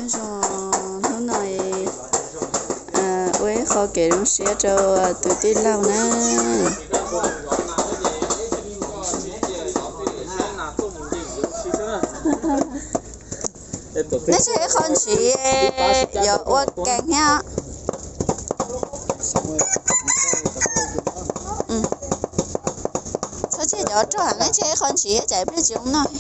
Zoo, hnub no ua ib qho kev zoo siab rau tus tij laug na. Nej tseg ib qho ntxiv yuav ua kees thiab. Txhob tseg cov roj heev, nej tseg ib qho ntxiv tsam ib pliag tsis zoo noj.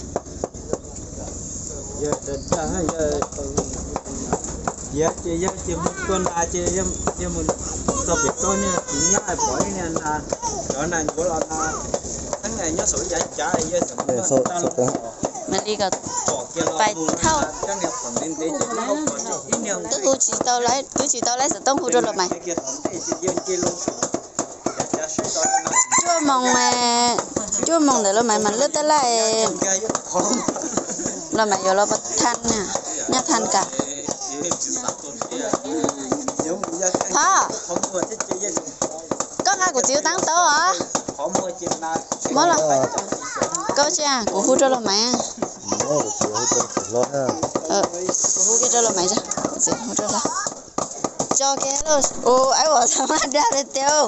Yog ces yog ces mus tua nas ces yog mus txog pem toj niag txiv nyab pom ib niag nas, cov nas ncuav los nas, teeb nyob saum yav cav yog xyov Mas li kom pais thauj. Twb hu tsis tau, twb tsis tau laib xov tooj hu rau Los Maiv. Cuaj moos, cuaj moos ntawd Los Maiv mas lwb tab laj. Los Maiv yuav los thaj, nyob thaj kam. Phov, koj nqa kuv txiv taab tau os. Muab los, koj tsis, kuv hu rau Los Maiv. Kuv hu kiag rau Los Maiv, kuv txiv hu rau Los. Tso kiag lauj, ua aib uas txhob maj dag li tiag.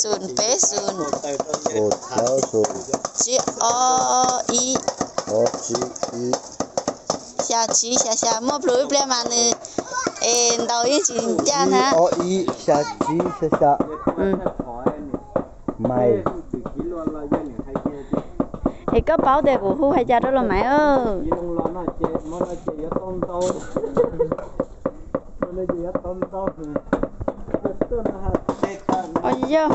Xum peb xum, tsib ob ib, xya tsib xya xya. Muaj plhus ib pliag mas nws es ntaus yeej tsis ncaj na. Ob ib xya tsib xya xya. Maiv. Es koj paub tias kuv hu hais cas rau Los Maiv? Yog.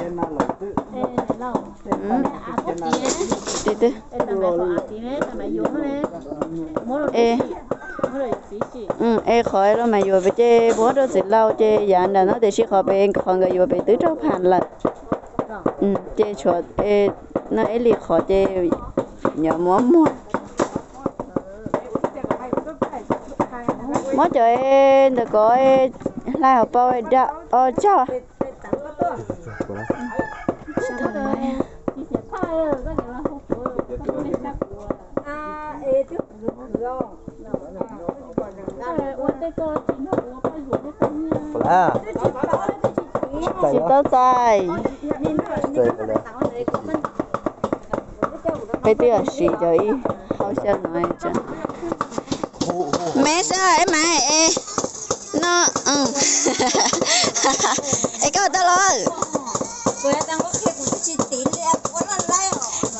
Es qhov Los Maiv yuav pem ces muab rau txiv laus ces yav nram no, tiam sis qhov pem, qhov nkawd yuav pem twb raug pham lawm. Ces tshuav no ib li qhov ces yuav muab muag. Muab cov ntawm ko hlais hauv paus da o cog. Tsis tau txais. Peb twb siv cov ib hauv xyaw no. Me xwb es mas es no. Es koj tau los?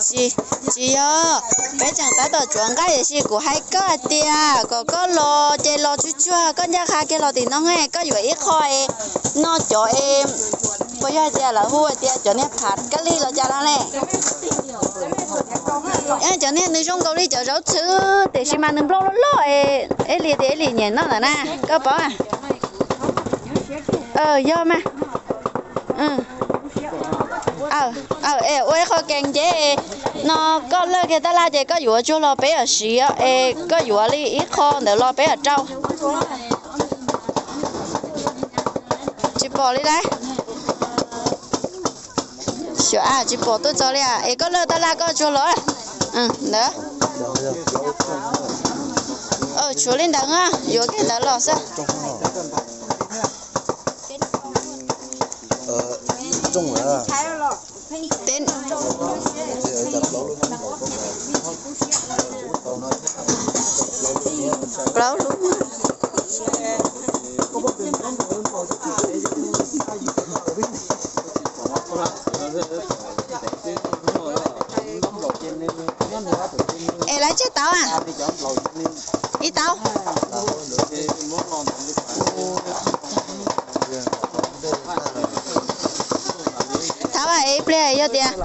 Tsis yog, peb tseem tab tom tsuav nqaij tiam sis kuv hais koj hais tias kom koj los ces los tsuag tsuag, koj ncaj qha kiag los tim no, koj yuav ib qho es no cov es puas yog hais tias lawv hu hais tias cov niag phav kab li los cas no ne. Cov niag nws zoo nkaus li cov zaub txhwb tiam sis mas nws nplooj loj loj es ib li tias ib li nyiam noj ntawm na, koj paub? Yog mas. Es ua ib qho kees ces no koj lawj kiag tab laj ces koj yuav tsuag los peb yuav siv es koj yuav li ib qho ntawd los peb yuav rau. Tsis pom li lawm. Xyov, tsis pom tuaj txog li es koj lawj tab laj koj tsuag los ntawd. Tshuav li ntawd na, yuav kiag ntawd los xwb. Plaub lub. Es lawv tseg tau a? Ib tau. Thaum ib pliag yog tias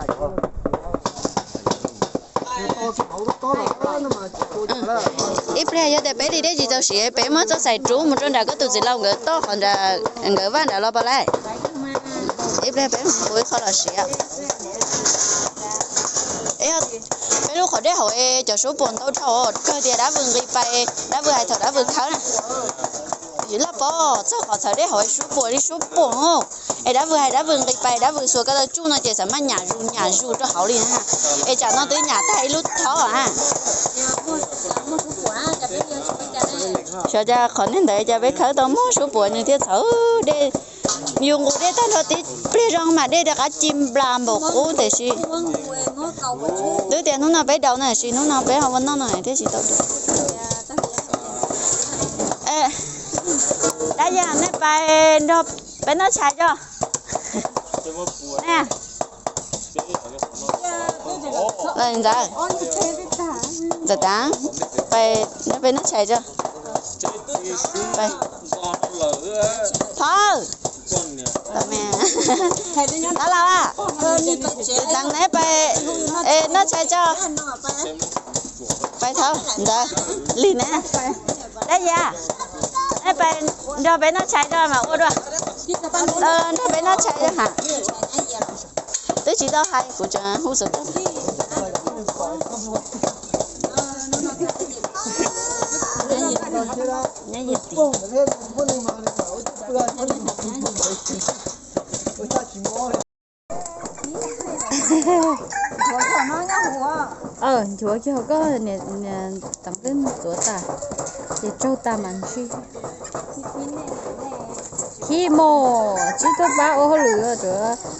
ib pliag yog tias peb li dej tsis txaus siav, peb muab txoj xaim rub mus rau nram koj tus txiv laus nkawd toj qhov nram nkawd vaj nram los pom lawm. Ib pliag peb mus ib qho los siav. Peb lub qhov dej hauv cov suab puam ntau dhau, kawg tias dab vwm nqis pais, dab vwm hais thaum dab vwm khawb na. Laj pov txog qhov txhawv dej hauv suab puam li suab puam os. Es dab vwg hais dab vwg nqis pais dab vwg xuas ko taw tsuj no ces xav maj nyam zus nyam zus rau hauv li na. Es tsam no twb nyam tag ib lub thob a. Xyov cas qhov nej ntawd cas peb khawb tau muaj suab puav nws thiaj txhawv dej. Yus nqus dej tag nrho tib pliag zoo mas dej rov qab ci nplas npaum qub tiam sis twb tias hnub no peb daus na, tiam sis hnub no peb ho ua noj no thiaj tsis tau daus. Dab Yaj, nej pais nrog peb noj tshais tso. Ntxawm, Ntxawm Tav, pais nrog peb noj tshais tso. Phaw, tab los, deev neb pais noj tshais tso. Pais thaum ntawd lig na. Dab Yaj, neb pais nrog peb noj tshais tso mas ua dua. Nrog peb noj tshais tso ha. Twb tsis tau hais kuv tseem hu xov tooj. Nchuav kiag koj niam teev twb txuav tas, ces tsaug tas mas ntsib. Khib mus tsib tug pab ua hauj lwm,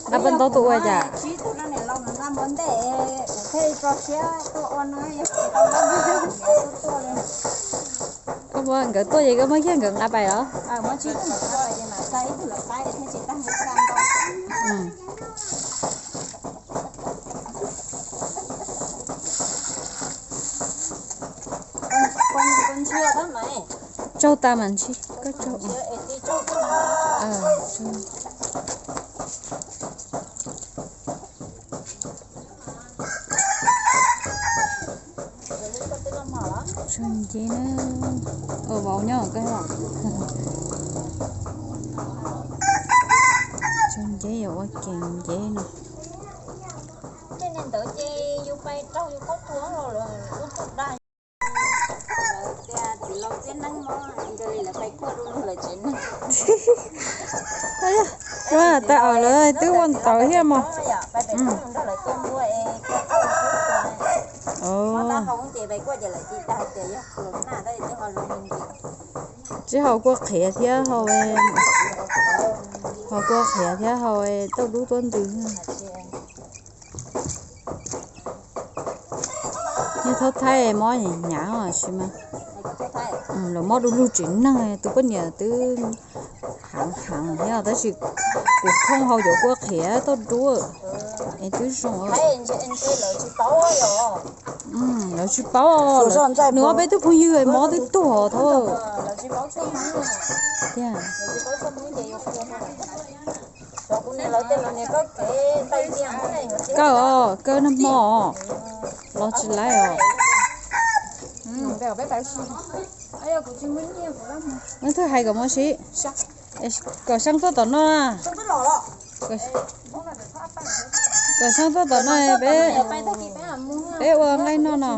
nqa paj ntaub tuaj ua cas? Koj muab nkawd tuaj ces koj muab kiag nkawd nqa pais los? Tsaug tas mas ntsib koj tsaug. Tsaug nceb na. Ua vauv nyob koj. Tsaug nceb yuav ua kev nceb no. Ua tas lawv twb ua ntawv thiab mos. Tsis haus kua qhiav thiab haus, haus kua qhiav thiab haus tauj dub tuab ntws. Nyob thaub thaib mob hnyav hnyav os sis mas. Lawv mob du lug tsev neeg, tus poj niam twb heev heev thiab tab sis kuv thooj haus cov kua qhiav tauj dub es twb zoo. Lawv tsis paub, nws ob peb tug phooj ywg mob twb tuag thab. Tiag. Kawg os, kawg nag hmo los tsis laib os. Leej twg hais kom mus siv, kom Xeeb tuaj tom no na. Kom Xeeb tuaj tom no peb, peb ua nqaij noj no.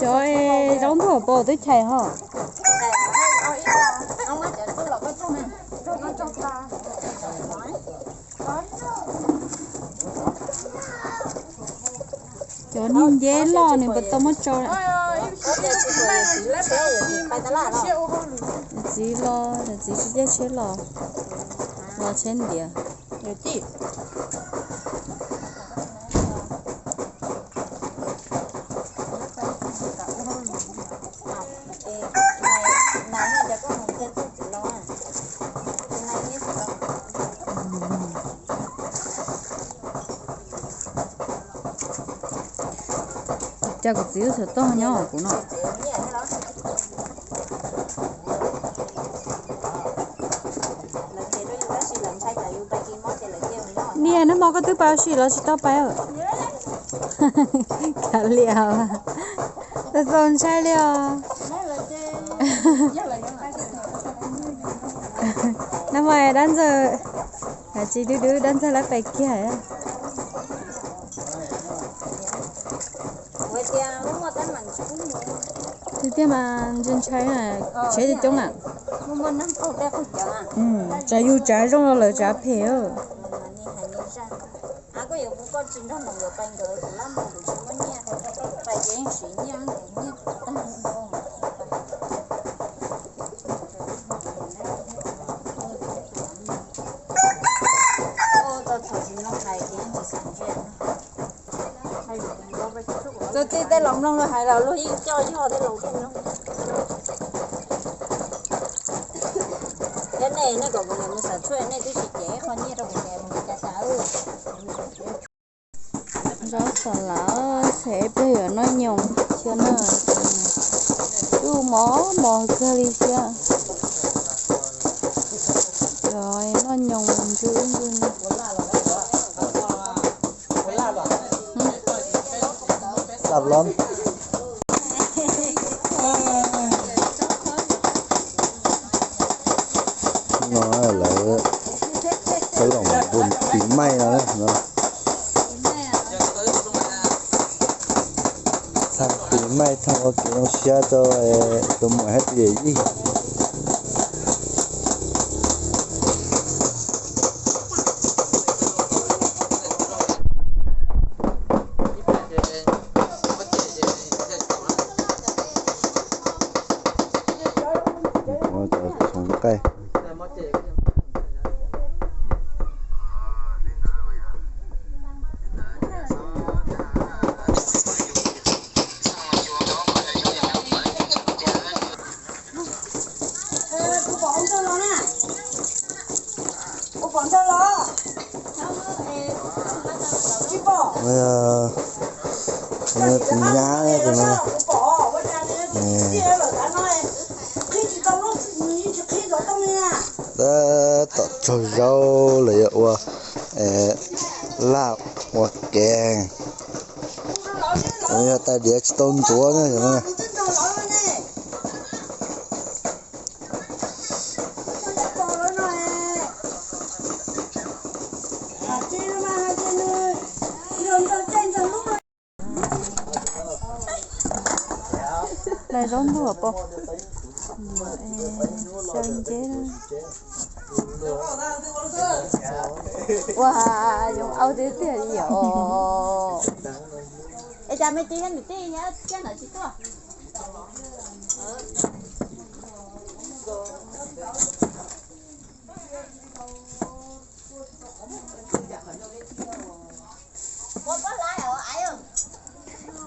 Cov zaub ntxhuav paus twb chais ho. Cov niag nceb loj nws puas tau muab tsau? Txiv los, txiv tsis caij tsheb los, los tsheb ntiav. Cas kuv txiv lub xov tooj nyob hauv kuv no. Niag nag hmo koj twb pais ua si los tsis tau pais? Kav liam, txaus ntshai li os. Nag hmo dab ntxawg, tsis dub dub dab ntxawg lawv pais kiag. Tiag tiag mas ntshai ntshai, tsheb coob coob na. Tsav yus tsav zoo los lawv tsav phem. Txawm txij tej laus mloog luag hais los luag yeej coj yog tej laus mloog. Thiab nej, nej kom kuv niam mus xav tshuaj, nej twb tsis cev qho nyiaj rau kuv niam mus cas cas. Zaub xav lawm, xav peb yuav noj nyoos thiab na. Kuj mos mos kawg li thiab. Yuav noj nyoos ntsw ntsw. No lawv, lawv los npun pis maij no na. Thaij pis maij, thaij ua kev zoo siab rau tus muam hab tus yawm yij. Ua cov txhoov qaij. Tus nyab tus no, tab tom tsaug zaub lawm yuav ua laj ua kev. Yog tais diav tsis tau ntxuav na. Lawv zaub ntuag pom. Xyaw nceb. Ua, zoo au tiag tiag li os. Es cas me tij nws tij nyob kiag ntawd tsis tuaj?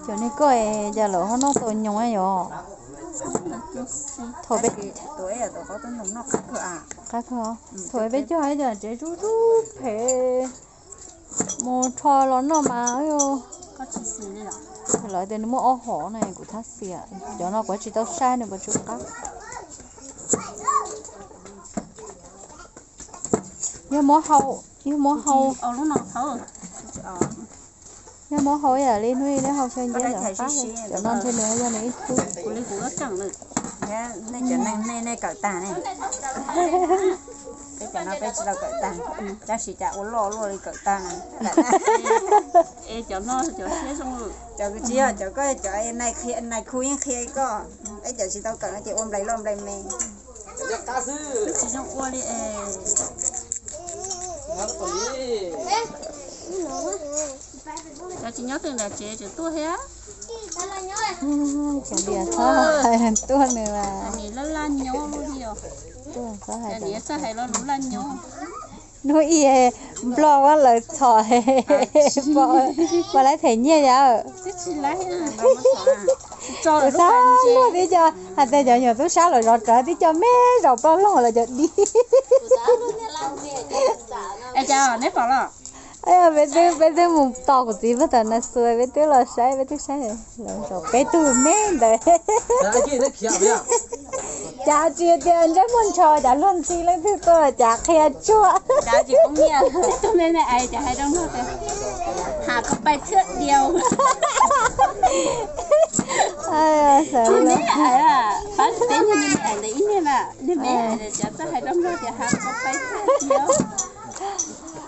Cov niag koj es cas lawv ho noj tau nyoos yom? Thaum peb, qab kawg, thaum peb cog ib co tsev zub zub phem mus rho los noj mas, lawv tias nws muaj ob hom no kuv thab xiam, cov no kuv tsis tau saib nws puas tsw qab. Yog muab hau, yog muab hau, yog muab hau ib yam li hnub ib neb hau xyaw nceb ntawm qab, cov no ntshe nws yog nws ib tug. Nej cov neeg nej kawm tag ne. Peb cov no peb tsis tau kawm tag, tab sis cas ua loj luaj li kawm tag. Es cov no cov siab zoo lawm. Cov tsis yog cov koj cov nais khu yeej qhia koj, peb cov tsis tau kawm no ces ua nplai loj nplai me. Tsis zoo ua li es. Cov tsis nyob twg nram tsev tseem tuaj thiab. Cov diav txhob hais tuaj nws mas. Nim laj laj nyob lub li os. Cov diav txawj hais los lub laj nyob. Hnub ib nplog ua lawv txhom, pom lawv them nyiaj yam. Kuv xav luag tib co hais tias cov nyuam tub sab los zov rawv tib co me zaum ploj loog lawv cov dib. Es cas neb pom los? Peb twb, peb twb mus tos kuv txiv puag tom Nas Xuas, peb twb los saib, peb twb saib lawv zov peb tug me ntawd. Cas tsis tias ntsej muag ntsho cas luag ntxhi leej twg tuaj cas qhia tsuag. Pab peb niag me ntawd ib niag na, niag me ntawd cov txawj hais rau Nplog tias ha koj paib txaj tiag.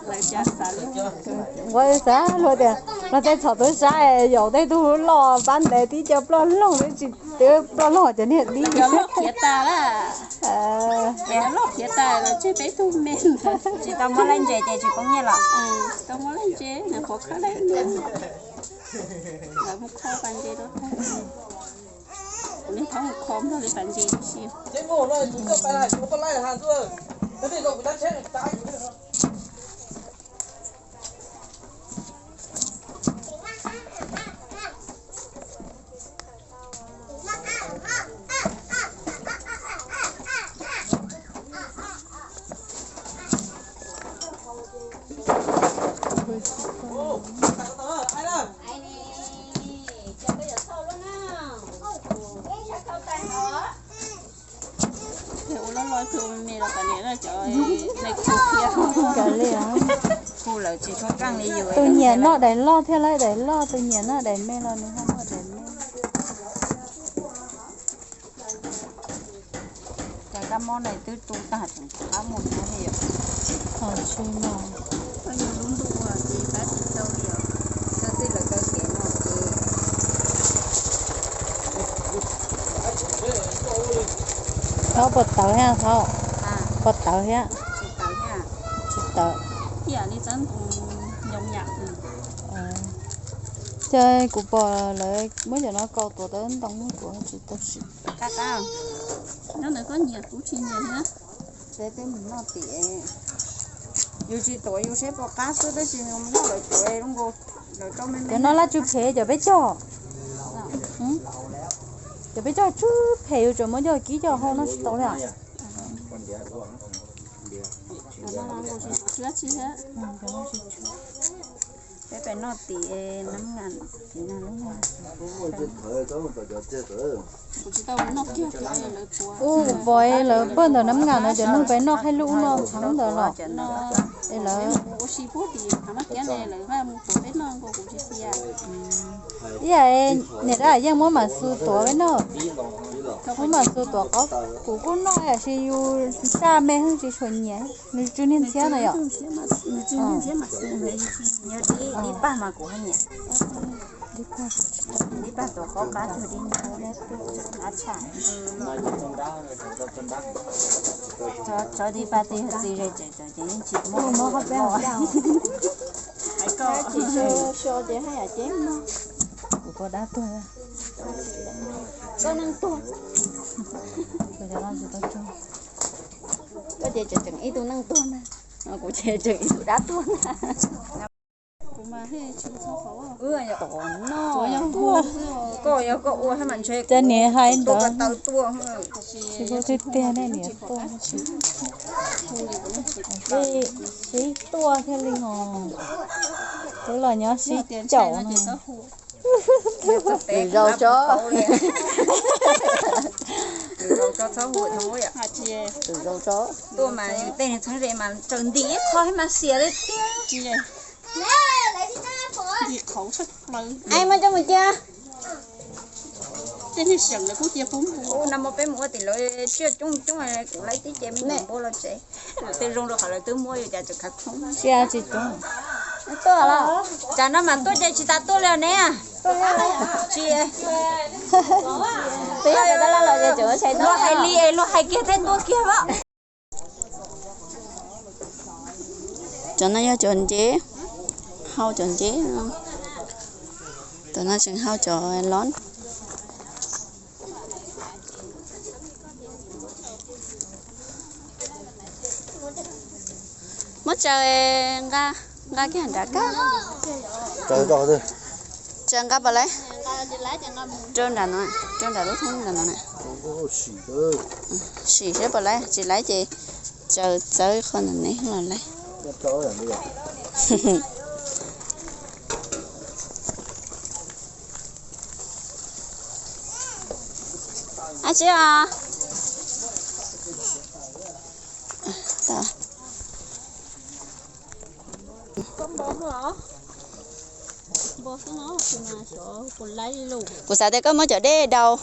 Lawv cov xav luag. Ua xav luag tias los tej txhom tub sab yaum tej tug loj pab ntev tib co ploj loog, tsis twb ploj loog cov niag dib. Cov loj khiav tas lawm. Cov loj khiav tas los tseg peb tug me ntawd. Tsis tau muab laij ntses ces tsis poob nyiaj los? Tau muab laij ntses, nws qhuav khawb laij ntses. Lawv mus kho pas ntses rau tag. Kuv niag thaub mus kho nplog li pas ntses tib si. Ua loj loj ua me los kav liam cov, kav liam. Tus nyiam noj daim loj thiab lauj, daim loj, tus nyiam noj daim me los nws ho noj daim me. Cas kab mob no twb tu tag tseem qab mus thiab li yom. Ho tsis no. Koj yog lub ntuj ces pab tsis tau li os. Koj twb lawv kawg kev no ces. Thaub puas tawv thiab thaub? Puas tawv thiab? Tsis tawv. Ib yam li txawb ntoo yom yam. Ces kuv pom lawv muab cov no kaus tuav tawb ntoo kuv tsis tau siv. Qab qab. Nyob ntawd koj nyiam kuv tsis nyiam thiab. Peb twb mus noj tim, yus tsis tuav yus seb puas qab xwb tab sis yus mus noj lawv tuav zoo nkaus lawv rau me me. Cov no laj tsw phem cov peb cog. Cov peb cog tsw phem yus tseem muab cog kib cog hau noj tsis tau li. Peb pem noj tim nab ngas tim no. Ub, pom lawv pawg ntawm nab ngas no cov nug peb noj qaij lub ub no txheeb ntawd los. Es lawv ib yam niam dab yeej muab mam xu tuav peb noj. Muab mam xu tuav qab kuv kuj noj tab sis yus saj me heev tsis tshua nyiam, nws tsw niag ntxhiab no yom. Dib pag mas kuv nyiam. Dib pag tuav qab qab tug dib ntxhiab, qab tshaj. Tso dib pag txi txi ze tsev tso ces yeej tsis muaj mob qhov peb. Hais koj tsis so ces haj yam ceeb no. Kuv koj dab tuag. Koj neeg tuag. Kuv cov no tsis tau tso. Koj ces tseem tseem ib tug neeg tuag ntag, kuv ces tseem ib tug dab tuag ntag. Koj yog koj ua haj mas ntshe cas niam hais ntawd. Tsis hu tiag tiag nej niam tuaj. Sib tuaj thiaj li ho. Twb los nyob sib caum no. Tus zaus tso. Tus zaus tso. Tuaj mas tej txheeb ze mas tsaws ntim ib qho thiab mas xiam li tiag. Muab coj mus cia. Tej niag seem lawv kuj cia pub npua. Nag hmo peb mus ua tim lawv tsiaj coob coob, kuv laib tib ce me nyuam npua los tsev. Lawv tej zoo rau qhov lawv twb muab yus cas tseem khav khoob. Sia tsis coob. Tuaj los. Tsam no mas tuaj ces tsis tas tuaj li ne. Tsis. Peb yog tas los ces luag hais li es luag hais kiag tej tuaj kiag as. Cov no yog cov ntsev, hau cov ntsev no. Cov no tseem hau cov lov. Muab tsaws nqa, nqa kiag nram kab. Tsaws nqa pom lawm. Rau nram no, rau nram lub thoob nram no na. Sim seb pom lawm, tsis lawm ces tsaws txawb qhov ntawm ne los lawm. Ab tsi os. Kuv xav tias koj muab cov dej daus,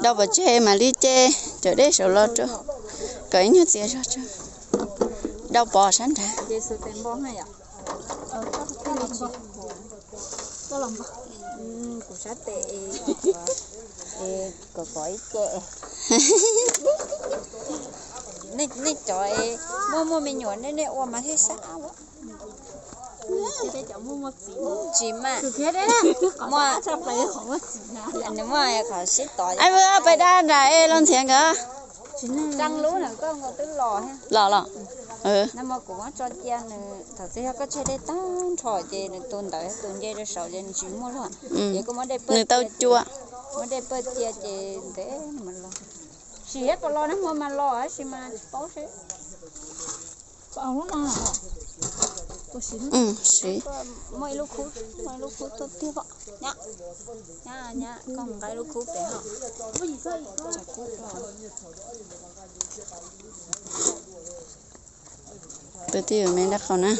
daus pov tseg mam li ce cov dej saud los rau, kom ib nyuag txias zog tso. Daus pov sab nrad. Kuv sab tes kom pov ib ce. Nej cov muaj muaj me nyuam nej ua mas thiaj sab. Tsis mas, muaj, nws muaj qhov sib tod. Ai, peb dab nram es los ntxias nkawd. Tseeb lub na koj nkaus twb los. Los los. Nag hmo kuv muab tso cia nws, thaum twg yog koj tseg dej tag nrho ces nws tus ntawd tus nce rau saud ces nws tsis muaj loj. Ces koj muab dej pawg, nws tau cia, cua, muab dej pawg cia ces ntev mas los. Sim yog puas los, nag hmo mas los tab sis mas tsis paub seb. Siv, muaj ib lub khub, muaj ib lub khub tuaj tiag pom. Nyab, nyab, nyab, koj mus nqa ib lub khub pem ho. Peb twb yog me dab qau na.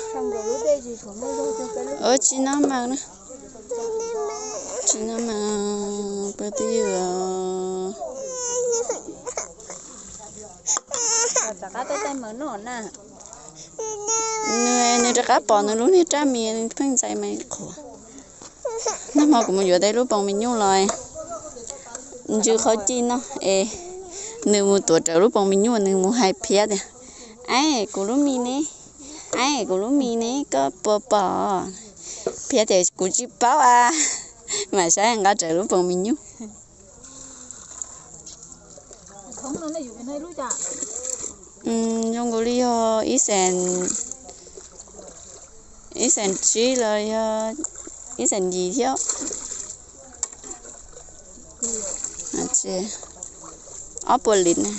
Ua tsis noj mas na. Tsis noj mas, peb twb yog. Nws, nws rov qab pom nws lub niag rab mis pheej ntxais mas qhuav. Nag hmo kuv mus yuav tau lub poos me nyuj los ntsw qhov ci no es nws mus tuav rawv lub poos me nyuj, nws mus hais Phiab tias, Aib, kuv lub mis ne, aib, kuv lub mis ne, koj puas pom? Phiab tias, Kuv tsis paub a. Mas saib nqa rawv lub poos me nyuj. Zoo nkaus li yog ib xees, ib xees tsib los yog ib xees yim thiab. Ob puas lis na.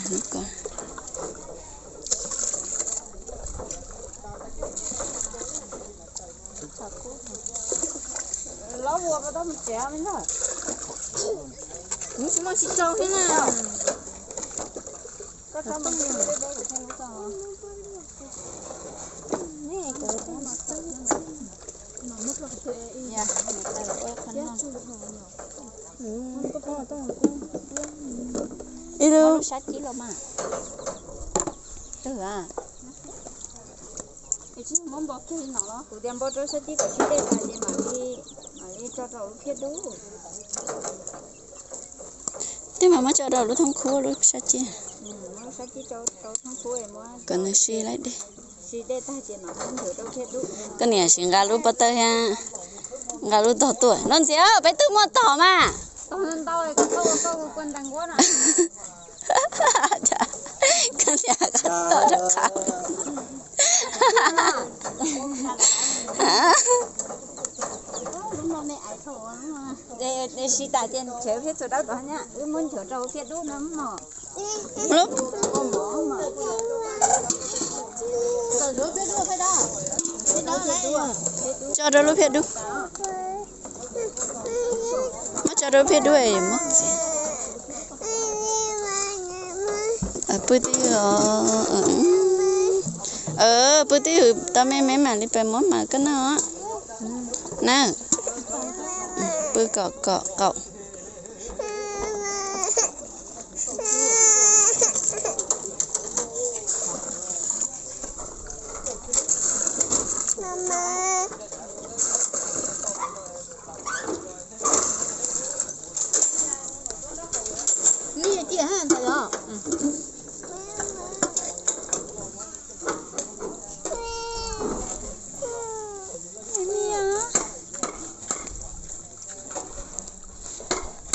Ib lub sab cib los mas. Twg a? Kuv tias npau rau sab cib kom sib dej tas ces mam li, mam li tso rau lub phiab dub. Tej mas muab tso rau lub thoob khub lub sab cib. Kom nws sib laib dej. Koj niam sim nqa lub pob tawb thiab, nqa lub tog tuaj no ntxiv, peb twb muaj tog mas. Koj niam nqa tog rau qab. Siv tas ces nrhiav phiab txhua dawb tod nyab, wb muab nchuav rau phiab dub no mog. Tso rau lub phiab dub. Muab tso rau phiab dub, muab txiav. Pw twb yog, pw twb yog tau me me mam li pes muab mas koj noj na. Pw kom kom qaum.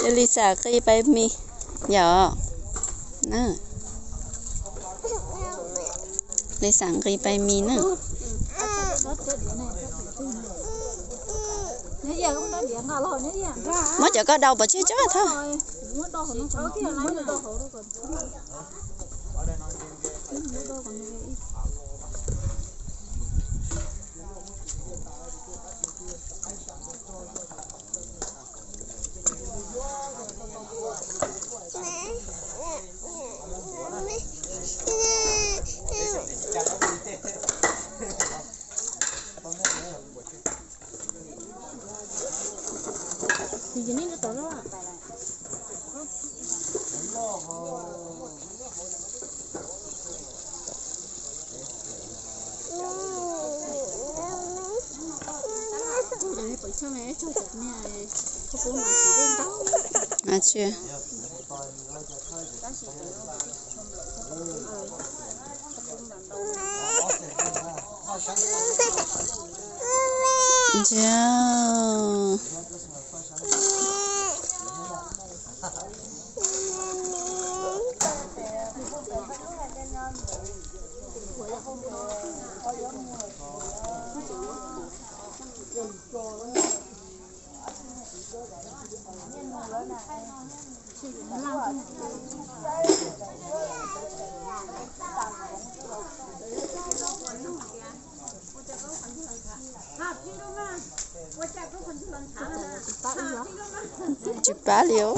Yog li xam qi pais mis yom. Li xam nqi pais mis na. Muab cov koj daus pov tseg tso thaum. Mas tsis Ntshe. Tsis pab li os.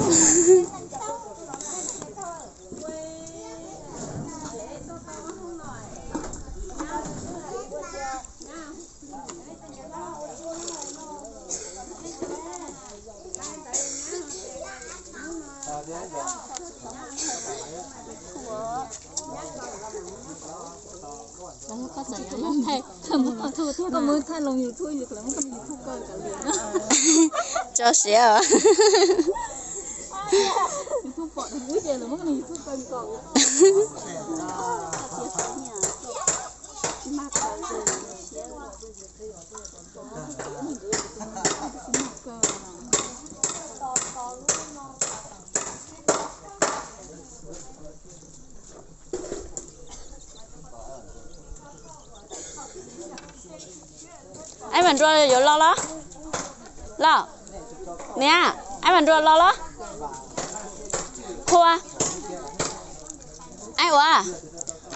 Koj muab thaij los YouTube, lawv muab koj YouTube kaw kaw li na. Tso siab os. YouTube pom wb ces lawv muab koj YouTube kaw nkaus. Aib Vam Nruas yuav los los? Los, niam, Aib Vam Nruas los los? Hua, Aib ua,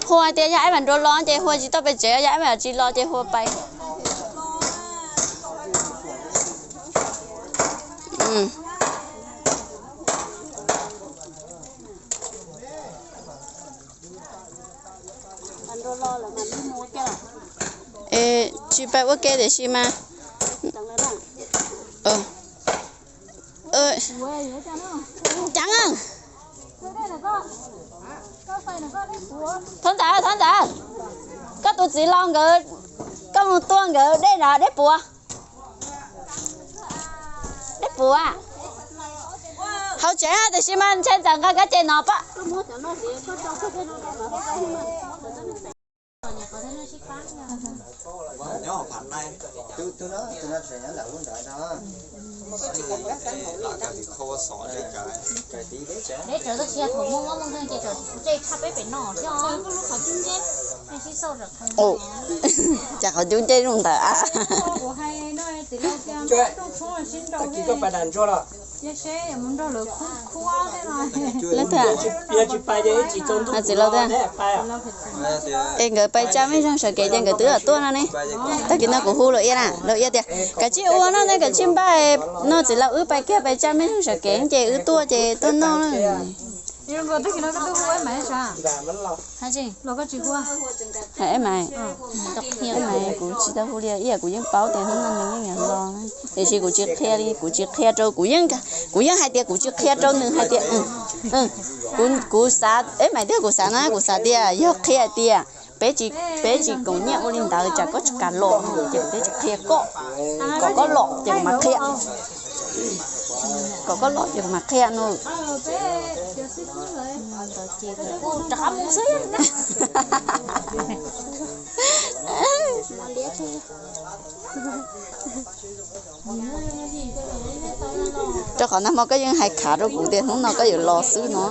Hua tias yog Aib Vam Nruas los ces Hua tsis tau pes tsev, yog Aib Vam tsis los ces Hua pais. Es tsis pais ua ke tiam sis mas. Thov ntawd, thov ntawd. Koj tus txiv laus nkawd, koj mus tua nkawd dej na, dej puas? Dej puas? Hauv tsev tiam sis mas ntshe txawm nqa kab ces no pab. Deb tsawv tsis yog thaum muaj mob muaj nkeeg ces tsawv tshaj peb pem no thiab. Cas qhov cub ncej zoo ntawd a. Txiv laus tias, es nkawd pais tsa mej zeeg sawv kev ces nkawd twb tuaj no ne. Tag kis no kuv hu Laus Iab na, Laus Iab tias kav tsij ua no ne, kav tsij npaj no, txiv laus wb pais kiag pais tsa mej zeeg sawv kev ces wb tuaj ces tuaj noj na. Hais Eb Maiv, Eb Maiv, kuv tsis tau hu li, ib yam kuv yeej paub tias hnub no nws yeej yuav los, tiam sis kuv tsis qhia li, kuv tsis qhia rau, kuv yeej, kuv yeej hais tias kuv tsis qhia rau nws hais tias, kuv, kuv xav, Eb Maiv, tias kuv xav na, kuv xav tias yog qhia tias peb tsis, peb tsis koom nyiaj ua li ntawd tsam koj tsis kam los ces peb tsis qhia koj, kom koj los ces kuv mam qhia, kom koj los ces kuv mam qhia no. Rau qhov nag hmo koj yeej hais khav rau kuv tias hnub no koj yuav los xwb no.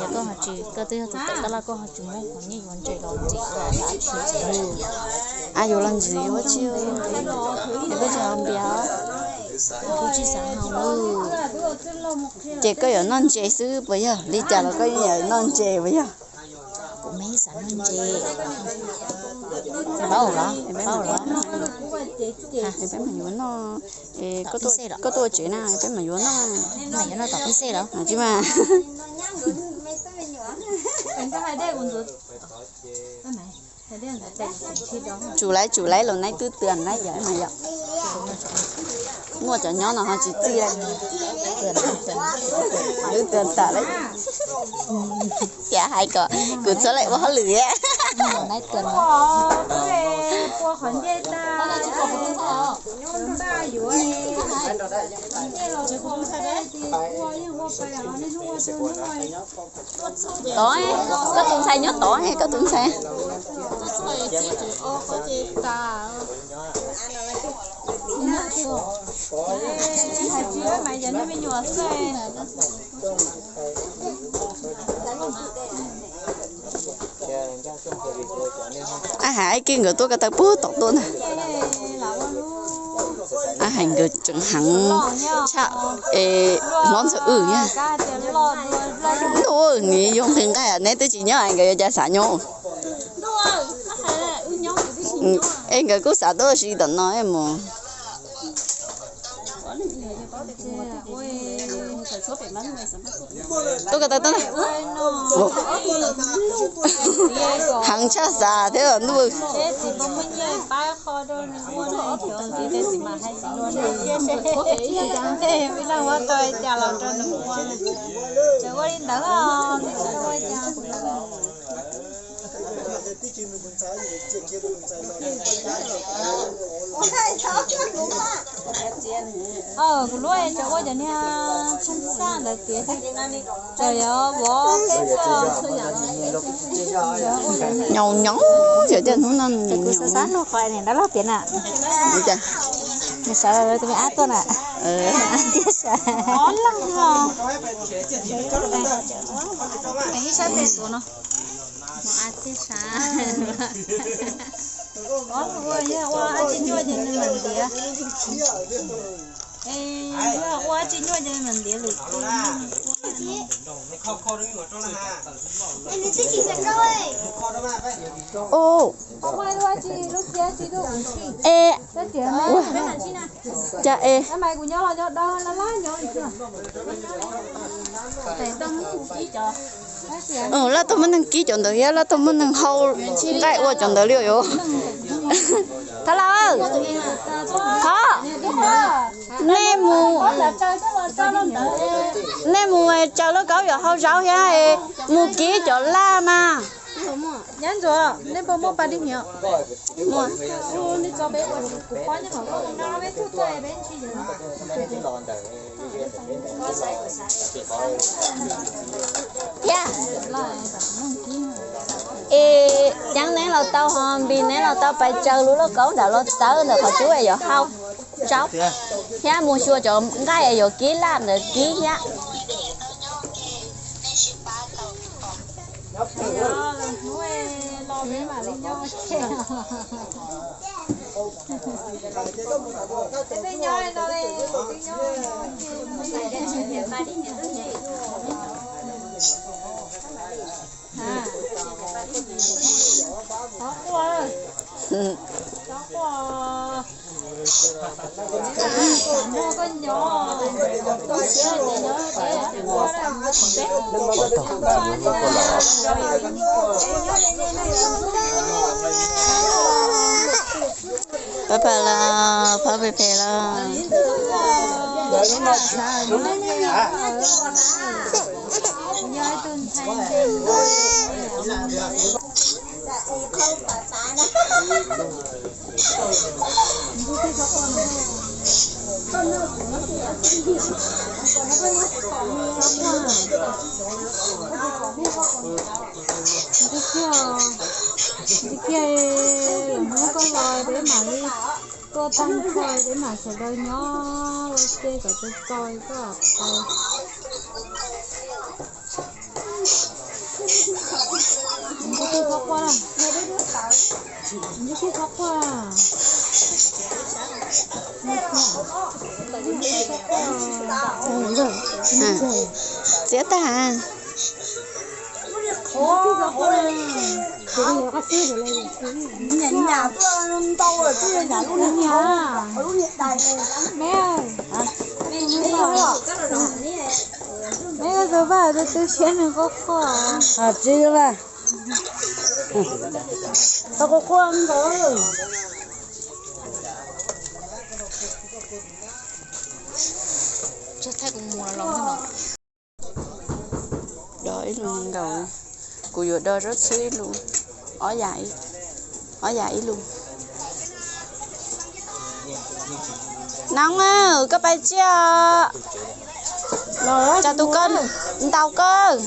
Yog koj ho tsis, koj twb yog tus tawm tab laj, koj ho tsis muab qhov nyiaj yuav ntses los ntxiv los dab tsi? A, yuav los ntxiv ua tsi, es koj tsis ho npias, kuv tsis xav ho lawm. Ces koj yuav noj ntses xwb puas yog? Li cas los koj yeej yuav noj ntses puas yog? Kuv me xav noj ntses. Paub los, paub los. Peb mam yuav noj, koj tuaj ua tsev na, peb mam yuav noj. Tsis mas. Tsum laiv tsum laiv los neb twb twb laiv yom no yom. Muaj cov nyob no ho tsis txij lawm. Twb twb tam lawm. Cas hais kom kuv txhob lawm ua hauj lwm thiab. Tod, koj tus ntxhais nyob tod, koj tus ntxhais. Ab hais Ab Kis nkawd tuaj ko taw puag tom tuaj ntag. Ab hais nkawd tseem heev tshaj es hlob ntxawg wb thiab. Ntuj, nws yog nqhis nqaij neb twb tsis nyob es nkawd yuav cas xav nyob. Es nkawd kuj xav tuaj si tom no mus. Tuaj ko taw tuaj na. Heev tshaj xav thiab ntuj. Kuv lub tseem ua cov niag xaj ntawd tiav thiab. Tseem yuav vov peb xwb. Nyaum nyaum, yog tias hnub no nws xav xav nug qhov niam dab laug tiav na. Nws sawv los tus me ab tuaj na. Tiag sas. Ib sab tes tuav no. Mus a thiaj sab. Ua, yog ua tsis nyuaj ces nws mam ntiav. Yog ua tsis nyuaj ces nws mam ntiav lwm tus. Ua, es, ua, cas es. Laj tuaj muab neeg kib cov ntawd thiab laj tuaj muab neeg hau nqaij ua cov ntawd li os. Thov lawm, thov, nej mus, nej mus tsaws lauj kaub yuav hau zaub thiab mus kib cov laj mas. Nyab ntsuag, nej puas muaj pas dib hniav? Muaj. Thiab, es ceeb neb los tau ho npis neb los tau pais tsaws lub lauj kaub ntawm los txawb ntawm qhov cub es yuav hau zaub thiab mus xyuas cov nqaij es yuav kib laj ntawd kib thiab. Pab pab los, pab pem pem los. Kiag, kiag, hnub koj los peb mam li tuaj tag nrho peb mam sawv daws nyob ua ke kom tau tau koj. Txiav tag. Neb tus vaj tus twb siab nws quaj quaj. Tsis vaj. Tau quaj quaj ntawd. Do ib lus nkaus, kuv yuav do zaub txhwb ib lus, ob yam, ob yam ib lus. Noov, koj pais tsiaj os. Cov tus ko ntaus koj.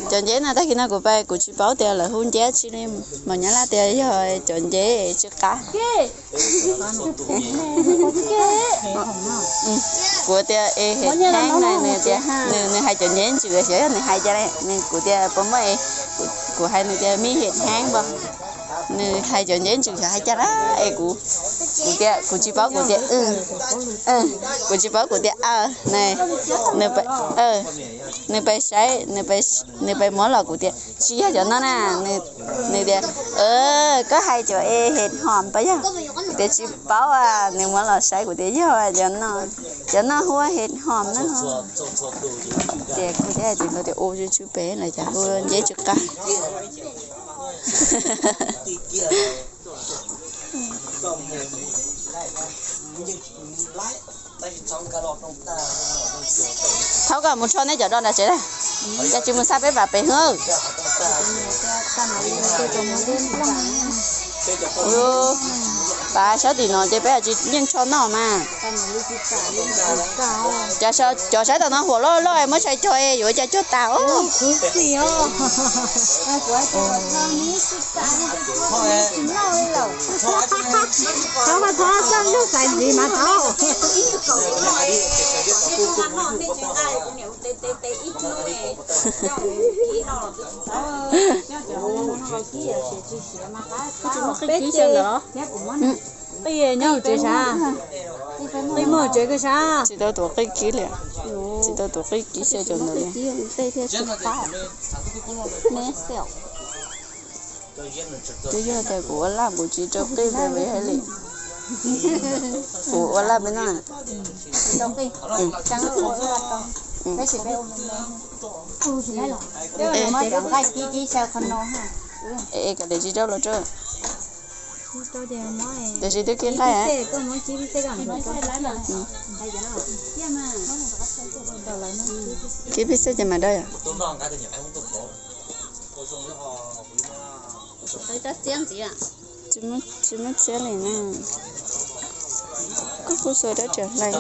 Cov nceb no tag kis no kuv pais kuv tsis paub tias lawv hu nceb tsi li, mas nyab laj tias yog cov nceb tsw qab. Kuv tias es hem heeb na, nws tias nws, nws hais cov nceb ntsws xyov yog nws hais cas li. Kuv tias puas muaj, kuv hais nws tias mij hem heeb npog. Nws hais cov nceb ntsws xyov hais cas li es kuv, kuv tias kuv tsis paub, kuv tias kuv tsis paub, kuv tias nws, nws pais saib, nws pais muab los kuv tias tsis yog cov no na. Nws tias koj hais cov es hem hom pas yog? Kuv tias tsis paub, nws muab los saib kuv tias yog cov no, cov no hu ua hem hom na. Ces kuv thiaj hais tias ua tsw tsw pem lawv cas hu ua nceb tsw qab. Thaub, koj mus rho nej cov do nram tsev na, cas tsis mus xa peb pam pem hwv. Pab sab tim no ces peb tsis yeej rho noj mas. Cov saib tom no huam loj loj muab sai cog yuav cas cog tas os. Thov mas thov txoj lub xaiv ntxiv mas thov. Qij nyob tsev sav? Qij muaj tsev koj sav? Tsis tau tuav qij kib li. Tsis tau tuav qij kib xyaw cov ntawd li. Twb yog tias kuv ua laj kuv tsis rau qij li, kuv ua laj peb no. Es kom tias tsis rau los rau. Tiam sis twb kib nqaij. Kib pib xwb ces mas dab yom. Tsis muaj txiab li na. Koj kuj xua dab tseem hlais.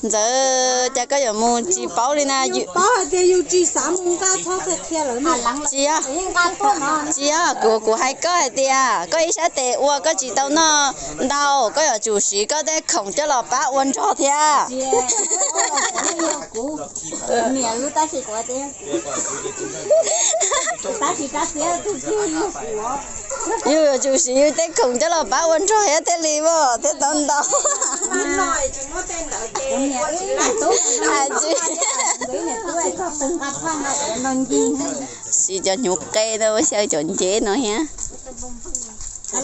Ntxawm, cas koj yuav mus tsis paub li na? Paub hais tias yus tsis xav mus nqa, tsis yog, tsis yog, kuv, kuv hais koj hais tias koj ib sab tes ua koj tsis tau noj ntau, koj yuav tsum siv koj tej khoom coj los pab ua nrog thiab. Yus yuav tsum siv yus tej khoom coj los pab ua nrog thiab thiaj li muaj thiab tau ntau. Siv cov hnyuv qe no ua xyaw cov nceb no thiab. Twb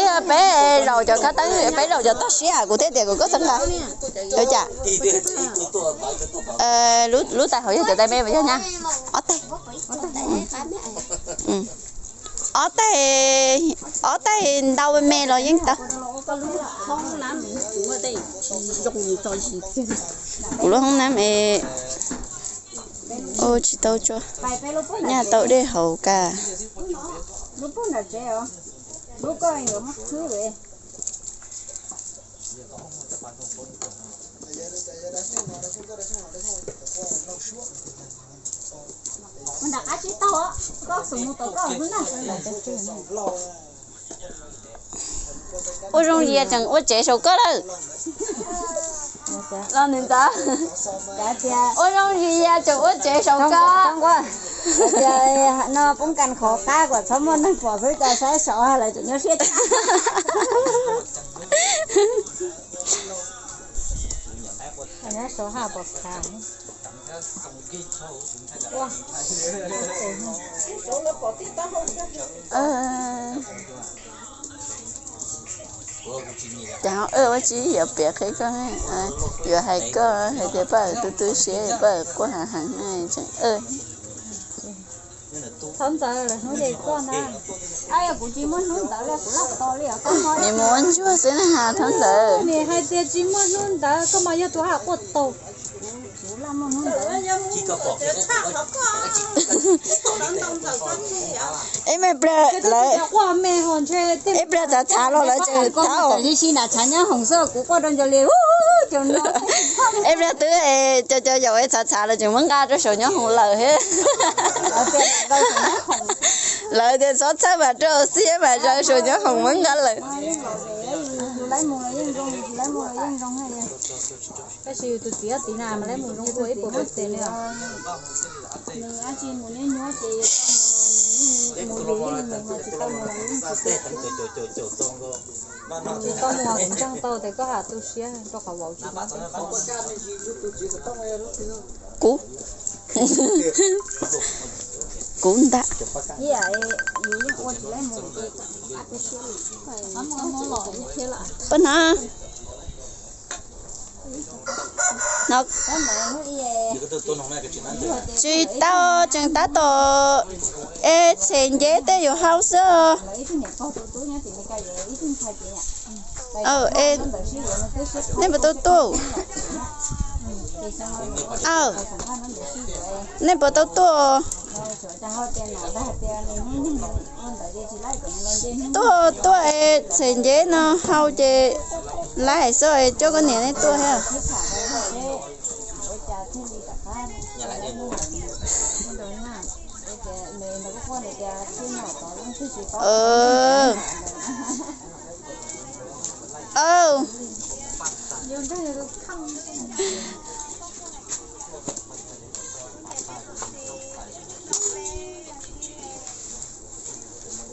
yog peb zaum cov khab teeb, peb zaum cov toj siab kuv thiaj tias kuv koj txhawb nqa. Ua cas? Lub tais hauv yog cov tais me puas yog nyab? Ob tais. Ob tais, ob tais ntau me los yeej tau. Kuv lub hoob nab es ua tsis tau tso, nyaj tau dej haus kas. Ua zoo li tseem ua tsev saum koj lawm. Los nws ntawd. Ua zoo li tseem ua tsev saum koj. Tias no poob kas qhov qab kom txhob muaj neeg pom xwb, cas saib saud lawv tseem nyob siab tshaj. Nyob saud haj pom khav. Ces ho ua tsi yuav piav qhia koj, yuav hais koj hais tias paj awm tu tu siab, paj awm quaj heev heev tseem. Thaum ntawd lawm hnub ces koj na. Kuv tsis muaj hnub ntawd li, kuv laj to li os. Nws mus ua ntsuag xwb na has thaum ntawd. Nws hais tias tsis muaj hnub ntawd, koj mas yog tus haj quaj taug. Eb, me pliag lawv, eb pliag txhav txhav los lawv tseem thaum. Eb pliag twb, cov cov yaum es txhav txhav lawv tseem muab nqa rau saum nyob hoom lawm thiab. Lawv tias txhob txhawj mas rau siab mas rau saum nyob hoom muab nqa lawm. Tab sis tus txiv ob txiv na mas lawv mus zoo dua ib puas peb xees li os. Tsis tau mus, kuv ntseeg tau tias koj ham tu siab rau qhov vauv tsis tau. Kuv, kuv ntag. Pab na. No tsis tau, tseem tab tom, es txhem nceb tej yuav hau xwb. Nej puas tau tuaj? Nej puas tau tuaj? Tuaj, tuaj es txhem nceb no hau ces laib hais xwb es coj koj niam nej tuaj thiab.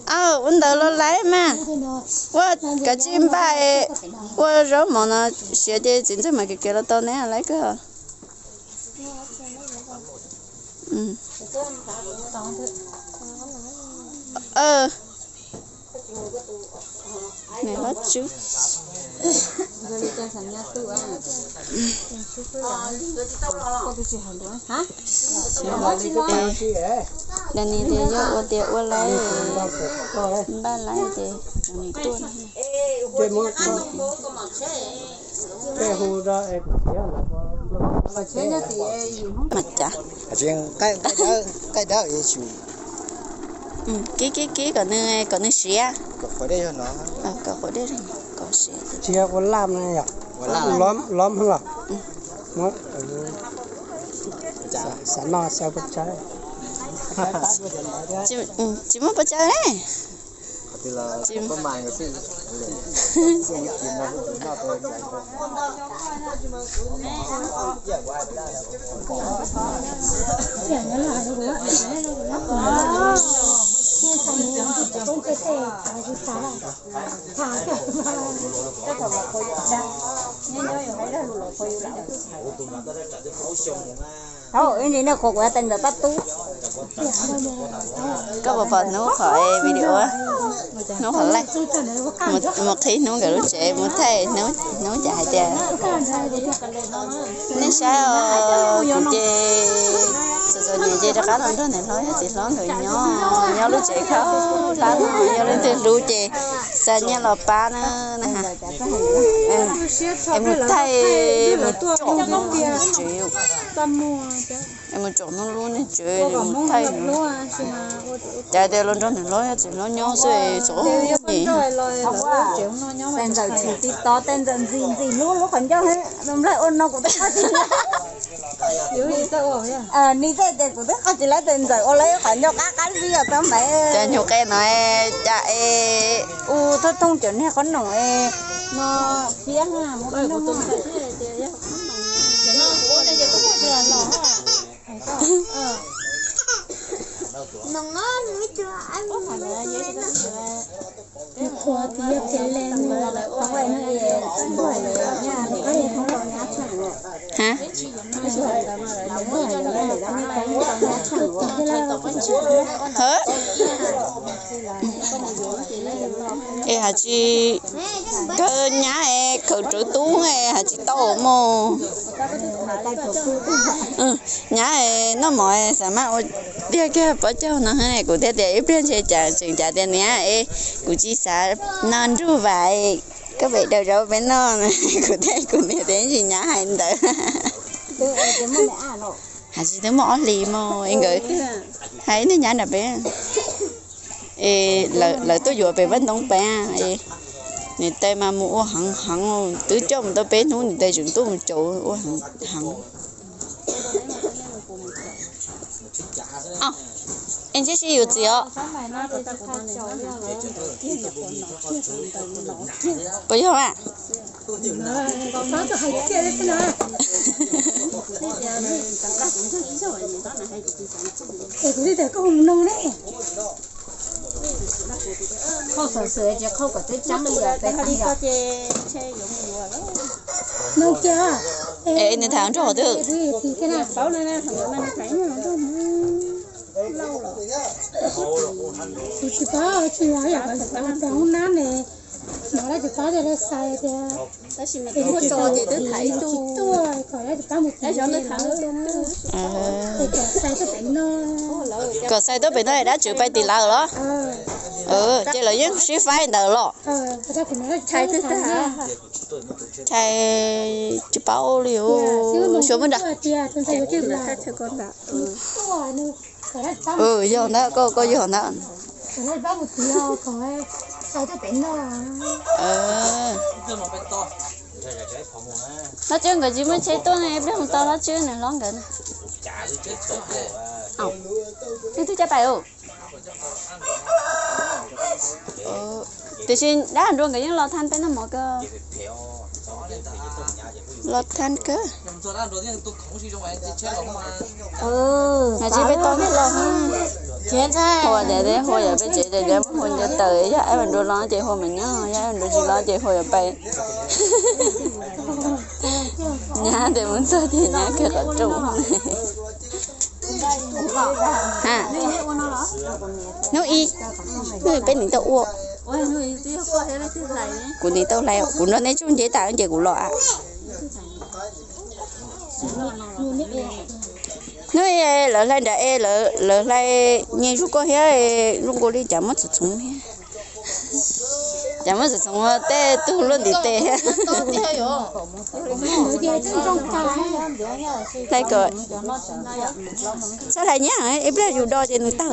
Aw, ua ntawd los laib mas. Ua kav tsij npaj, ua zaub mov no siav ces txiv ntxawg mam kev kev los tau ne, laib kawg. Dani tias yog ua tias ua laib, npaj laib ces tuaj. Mas cas, kib kib kib kom nws, kom nws siav. Kom quav dej, kom siav. Tsis yog ua laj no yom? Lom los xav noj xav pov tsawg. Tsis muaj pov tsawg ne. Thaum ib ntsis nej qhuas kuv ua tes ntawm pab tub. Koj puas pom hnub qhov video, hnub qhov laij, mus qhib hnub nkawd lub tsev, mus thaij hnub, hnub cas hais tias, nej saib os, kuv ces txom txom nyem ces rov qab los nrog niam hlob thiab txiv hlob nkawd nyob, nyob lub tsev khaub hlab no, yog leej twg hlub ces xa nyiaj los pab na. Es mus thaij, mus tsom hnub lub niag tsev, es mus tsom hnub lub niag tsev, mus thaij. Cas tias los nrog niam hlob thiab txiv hlob nyob xwb, txom nyem. Tes ntxawm tsis tib tod, tes ntxawm ntxim ntxim hlub lub qhov ncauj, nplaig ua no kuv twb qoj tsis, ni tej tias kuv twb qoj tsis laib tes ntxawm ua lawv qhov ncauj qab qab zib os tau npaim. Cas nyuag qe no, cas es u thoj thooj cov niag qhob noom no thiab. Mus tus ntxawm thiab tias yog qhob noom. Ces no kuv ua tes ces kuv muaj tus los. Tus Hab? Es has tsis kawg nyab es khaws rawv tub es has tsis tau mog. Nyab es noj mov es xav mas ua tiag kiag pov caug no, kuv thiaj tias ib pliag ntshe cas tseem cas tias niam es kuv tsis xav noj nruj vas, koj pem daws zov peb noj. Kuv thiaj, kuv niam tias tsis nyab hais ntawd. Has tsis twb muaj ob hlis mog es nkawd hais niag nyab nram peb es lawv tuaj yuav pem vaj ntoo peb es niam tais mas mus ua heev heev, twb coj mus tau peb hnub niam tais tseem tuaj mus caum ua heev. Es ntshe sib yuav txiv os. Puas yog a? Es nws tham nrog twg? Kuv tsis paub, tsis yog yam kuv tsis paub, hoob nab ne, no lawv tsis paub tias lawv xav tias, tab sis mas tsis tuaj, kom lawv tsis paub mus tim, kom xais tuaj pem no, kom xais tuaj pem no es dab tswv pais tim lawv los? Ces lawv yeej sib faib ntawd los? Chais tsis paub li, xyov muab nrad. Yog ntawd, koj, koj yog ntawd. Hlob Tswb nkawd tsis muaj tsheb tuaj ne, ib pliag mus tau Hlob Tswb nws hlob nkawd na. Twb twb cab pais. Tiam sis dab Hauv Nruas nkawd yeej los thaj peb noj mov kawg. Los thaj kawg. Mas tsis peb tau los. Hua tias, hua yog peb tsev tias muab hua ncaws taws, yog Hauv Nruas los ces hua mas nyob, yog Hauv Nruas tsis los ces hua yuav pais. Nyab tias mus txog ces nyab kiag qhov rooj. Ha, hnub ib, hnub ib peb nim tau ua. Kuv nim tau hlais, kuv nrog nej tsuj nceb tas ces kuv los a. Hnub ib lawv hlais nram e, lawv hlais nyeg zuj koj thiab, zoo nkaus li cas muab txhoov txhoov thiab. Cas muab txhoov txhoov tej tug luaj ntiv tes thiab. Hlais kom, txhob hlais nyab, ib pliag yus do ces nws tawg.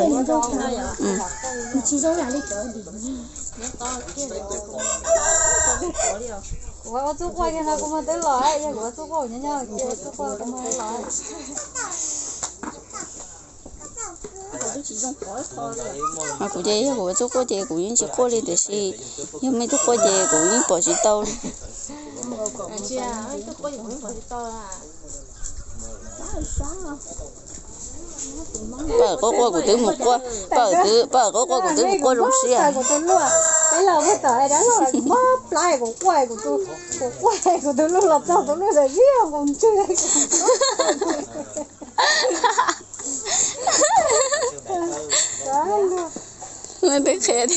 Kuv ua txuj quaj kiag no kuv muag twb los, yog kuv ua txuj quaj nyob nyob kuv ua txuj quaj kuv muag twb los. Mas kuv ces yog kuv ua txuj quaj ces kuv yeej tsis quaj li, tiam sis yog muaj ib tug quaj ces kuv yeej pom tsis tau li. Paj quaj quaj kuv twb mus quaj, paj, paj quaj quaj kuv twb mus quaj zoo siab. Twb qhia tias,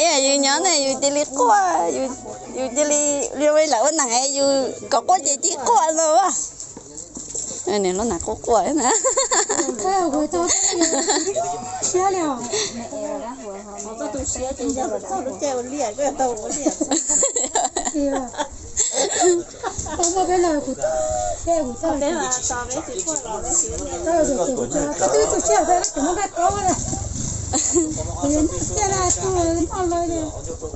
es yus nyob ne yus cia li quaj, yus cia li, li lawv ua neeg yus kom quaj ces cia quaj no. Niam hlob nas quaj quaj na.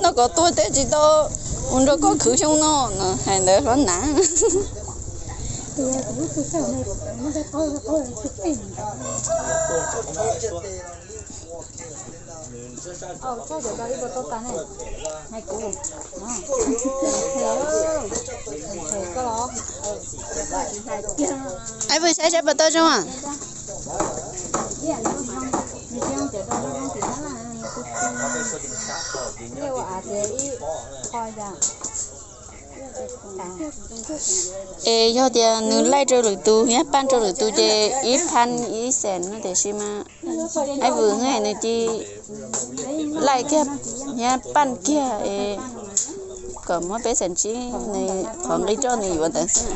Noj kom tuag tej tsis tau mus nrog koj khwv xyoo no no, hais ntawd hlob nas. Ai, pw saib saib puas tau zoo a. Es yog tias nws laij rau lwm tus thiab paj rau lwm tus ces ib phav ib xees no, tiam sis mas Aib Vwm nws cia li laij kiag thiab paj kiag es kom muab peb xees tsib, nws qhov nqi roj nws yuav ntawd xwb.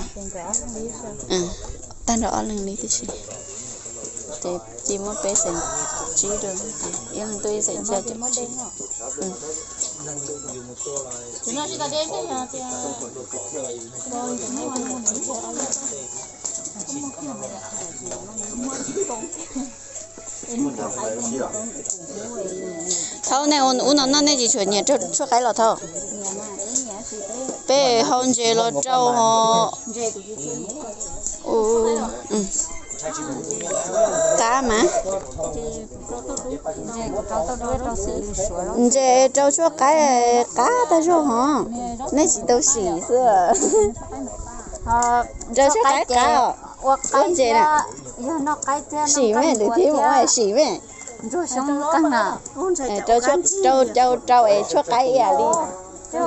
Tag nrho ob leeg li tib si, ces cia muab peb xees tsib rau, ib leeg tuaj ib xees xya caum tsib. Thaum nej ua no no nej tsis tshua nyiam rau tshuaj qaib los thaum peb hau ntses los rau ho qab mas ntses rau tshuaj qaib qab tag zog ho, nej tsis tau sim xwb. Rau tshuaj qaib qab, ua ntses na. Sim me, lwm thib mus ua sim me. Rau, rau es tshuaj qaib ib yam li. Rau,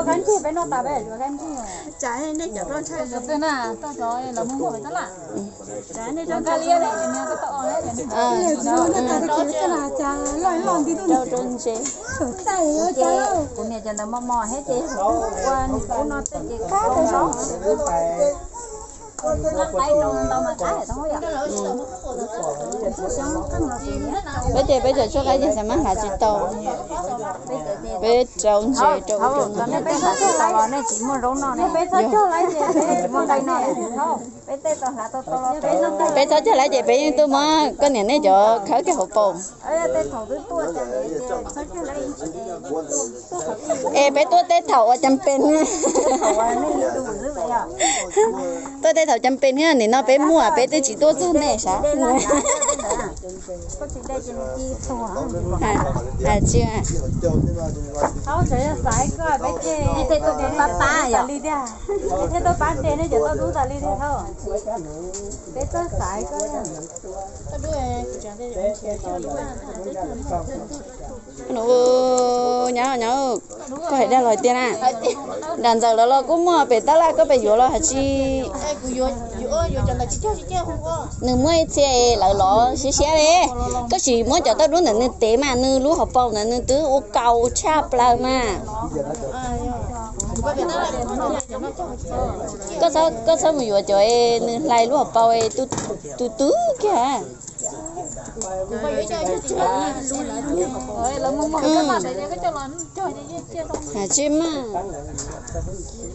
rau ntses. Kuv niam cov ntawd mos mos thiab ces ua ub no tej ces Peb ces peb cov tshuaj qaib ces xav mas hlav tsis tau. Peb rau ntses rau ub rau no. Peb txhob cog lawm ces peb yeej tuaj muab koj niam nej cov khawb kiag hauv paus. Es peb tuaj tej thaum uas cas pes, tuaj tej thaum cas pes, nim no peb muaj peb twb tsis tuaj txog nej sav. Tsis, nyob nyob, koj hais dag los tiag na. Nram ntxawm los los kuj muaj, pem tab laj koj pes yuav los hais tsis. Nws muaj ib txhia lawv los siab siab li. Koj sim muab cov tauj dub ntawm nws tev mas nws lub hauv paus ntawd nws twb ua kaus tshaj plaws mas. Koj txhob mus yuav cov nws hlais lub hauv paus tu tu kiag. Tsis mas,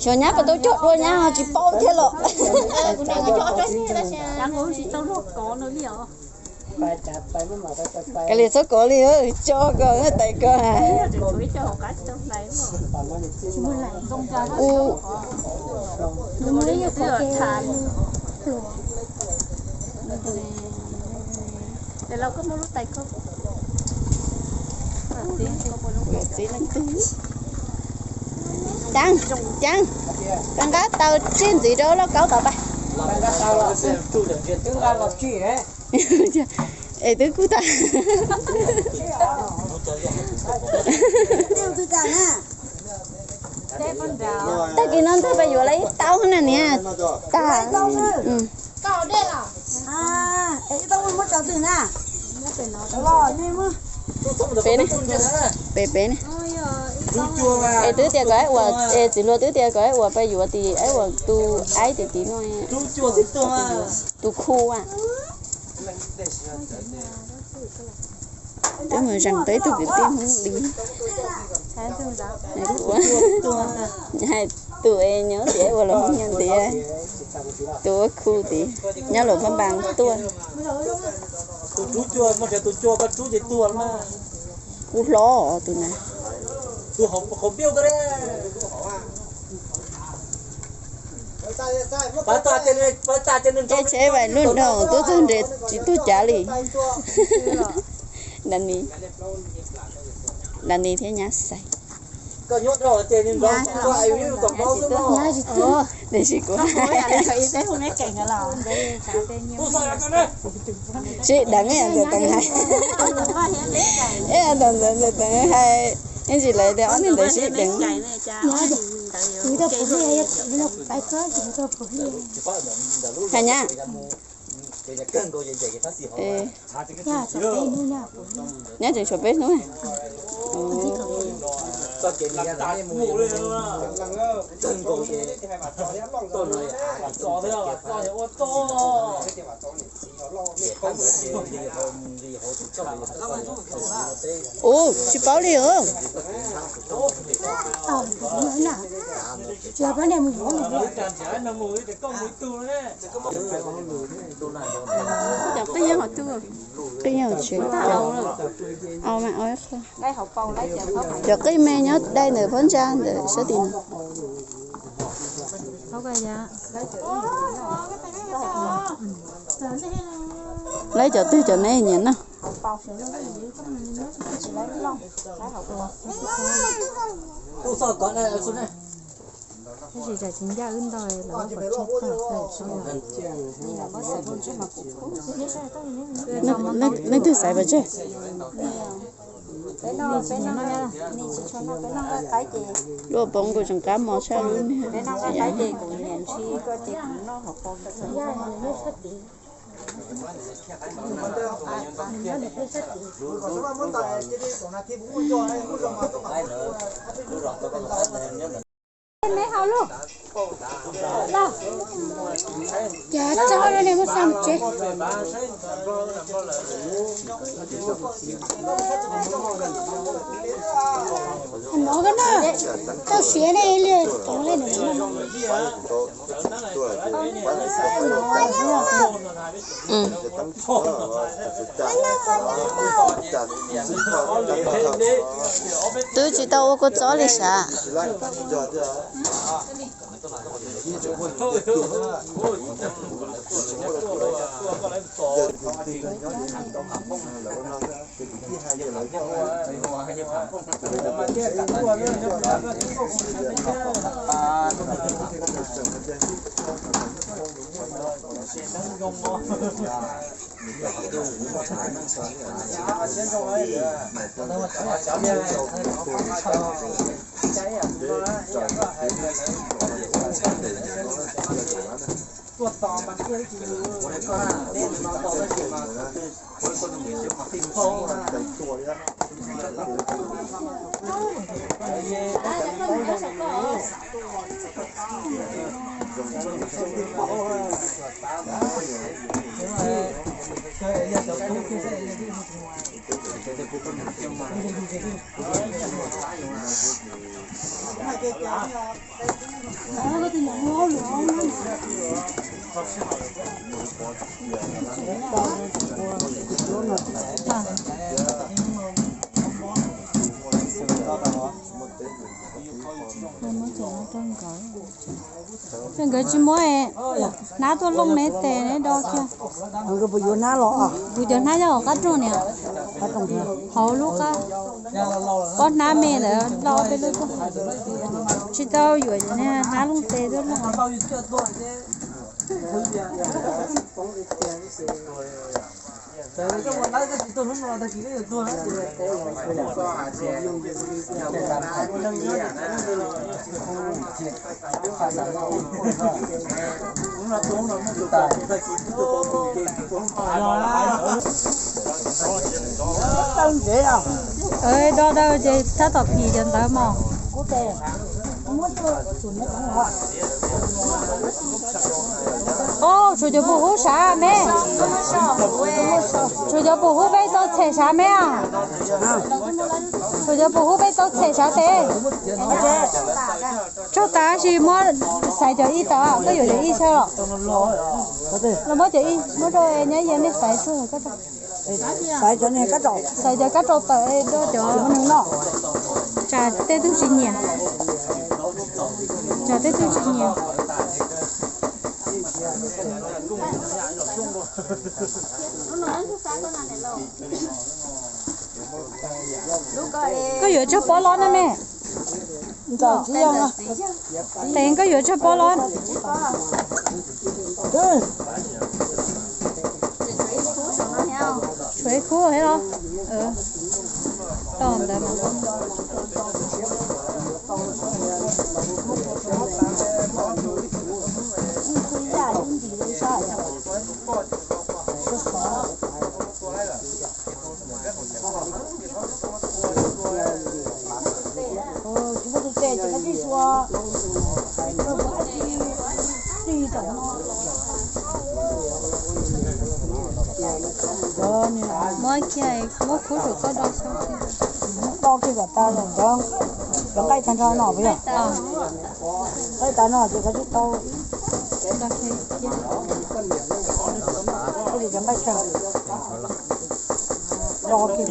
xyov nyab puas tau cog dua, nyab ho tsis paub thiab los. Kav liam txhob kov li, tso ko tais ko. Ceev, ceev, koj nqa taws tseg ntxiv rau lauj kaub tod pab. Es twb kub tag. Tag kis no ntag peb yuav lawm ib taub na niam. Tag. Pem ne, pem pem ne. Es twb tias kom ua, es txiv hluas twb tias kom ua peb yuav tim ua tus aib tim tim no, tus khu a. Twb mus zeem tau ib tug kwv tij Hmoob li. Hais tus es nyob tias ua los nyob ntiav, tus ua khu tid nyob Luam Phab Npas tuaj. Kuv hlob tus na. Ej, tsheb vais lub nrog tuaj txog nres tsis tuaj cav li. Dab Nis, Dab Nis thiab Nyab Xais. Tiam sis kuv sib deev ib yam ntawd teev hais, ib yam ntawd ntawd teev hais, ib ntsis lawv tias ob niag ntawd sib deev. Hais nyab. Nyab tseem tshuav peb hnub. Ub, tsis paub li os. Cov qij nyob hauv tsev, au mas au ib qho. Cov qij me nyob dai ntawm phab ntsa ntawm sab tim no. Laib cov twg cov neb nyiam noj. Leej twg xaiv pov tseg? Luaj poob kuj tseem qab mos tshaj lub niag. Ces txog rau nej muab xa mus tsev. No na, tau siav nej li tau le. Twb tsis tau ua kua txob li sav. Nkawd tsis muab hnab tuaj looj neb tes neb do kiag. Kuv cov hnab nyob hauv qab rooj niam, hauv lub qab, pob hnab me ntawd loj peb lub tuaj. Tsis tau yuav hnab looj tes tuaj looj. Do daws ces thab tom phim cov ntawd mog. Tshuav cov pus hub sav me. Tshuav cov pus hub peb tau txhem sav me. Tshuav cov pus hub peb tau txhem sav tes. Tsaug tas sis muab xaiv cov ib tawm, koj yuav cov ib xyaw los? Los muab cov ib, muab rau nyab yas nej xaiv tsuag. Xaiv cov kab rau tawm do cov tsam tej tug tsis nyiam. Tsam tej tug tsis nyiam. Koj yuav tsawg pob los na me? Tes koj yuav tsawg pob los? Tshuav ib khub thiab los? Tau ntawd mas. Muab kiag, muab khub saum koj do xyoo kiag. Do kiag kom tas, cov nqaij tag nrho no puas yog? Nqaij tas no ces koj tsis tau. Cov nqaij tsawg. Do kiag.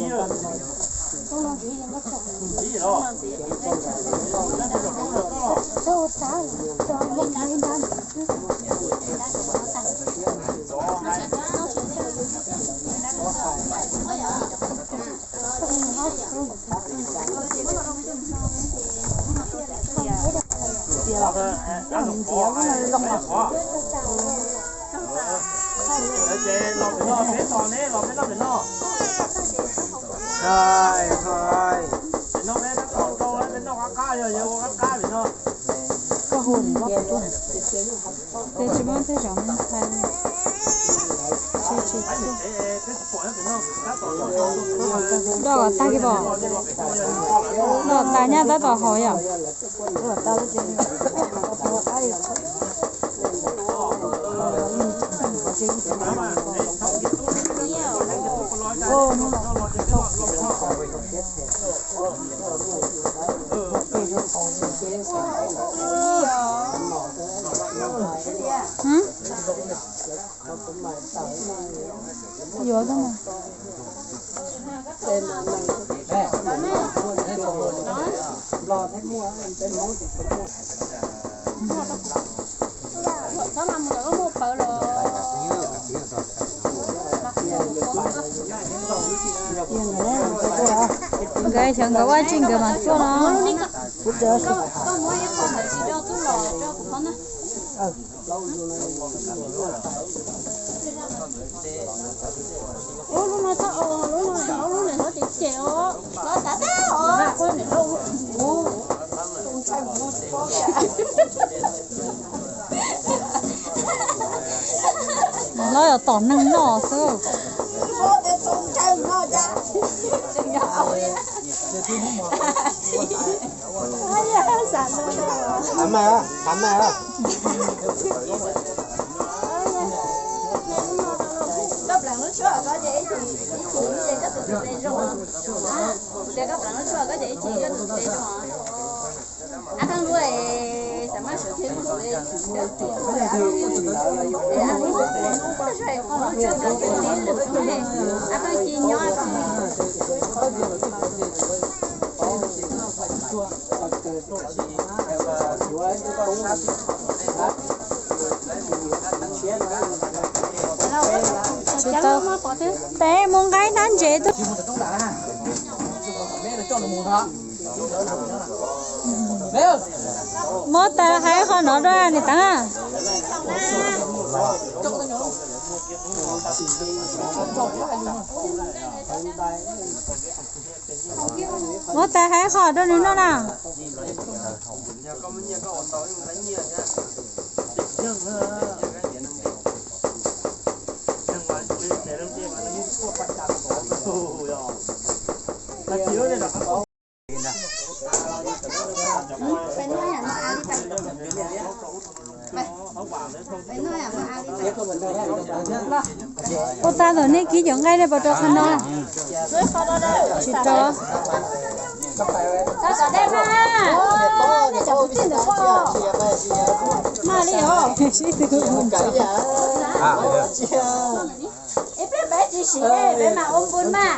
Koj hu nws los pem tuaj. Ces tsis muaj tej zaum ntshai. Tsis, tsis tuaj. Do kom tag kiag pom. Do kom tas nyaj tab tom haus yom. Yuav koj mas. Nkawd xyov nkawd ua tsi nkawd mas tuaj no. Lub no txhob, lub no, lub no ces ces os. Mas hlob yog tom neeg noj xwb. Tsis tau, peb mus nqaib hnab ntsev tuaj. Muab tas hais qhov no rau niam Teev. Muab tas hais qhov rau nws noj na. Ua tag lawm nej kib cov nqaij nej puas rau qhov no? Tsis rau. Mas li os. Ib pliag peb tsis siv peb mam ua npun mas.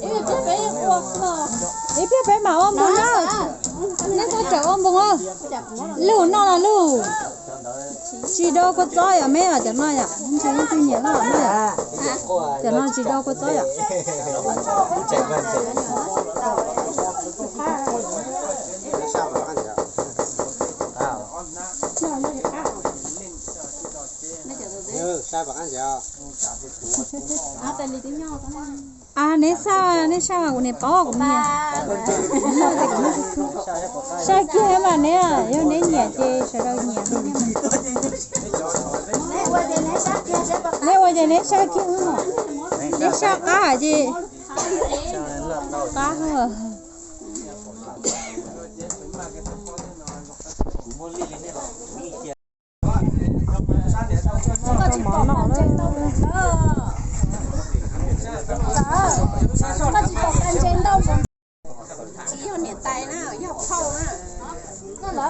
Ib pliag peb ua, ib pliag peb mam ua npun na. Nej txhob rawm ua npun os. Luj noj los luj. Tsis do kua txob yom, me os, cov no yom, ntshai leej twg nyiam noj noj yom. Cov no tsis do kua txob yom. A, neb saj, neb saj mas kuv niam paub kuv niam. Saj kiag mas neb, yog neb nyiam ces sawv daws nyiam. Neb ua ces neb saj kiag, neb saj qab ces qab. Tsis yog niam tais na, yog phauj na.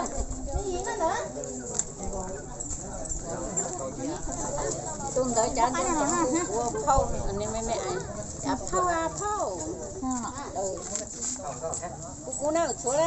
Tus ntawd cav ntawd ua phauj, phauj a phauj. Kuv kuv na, tshuav na.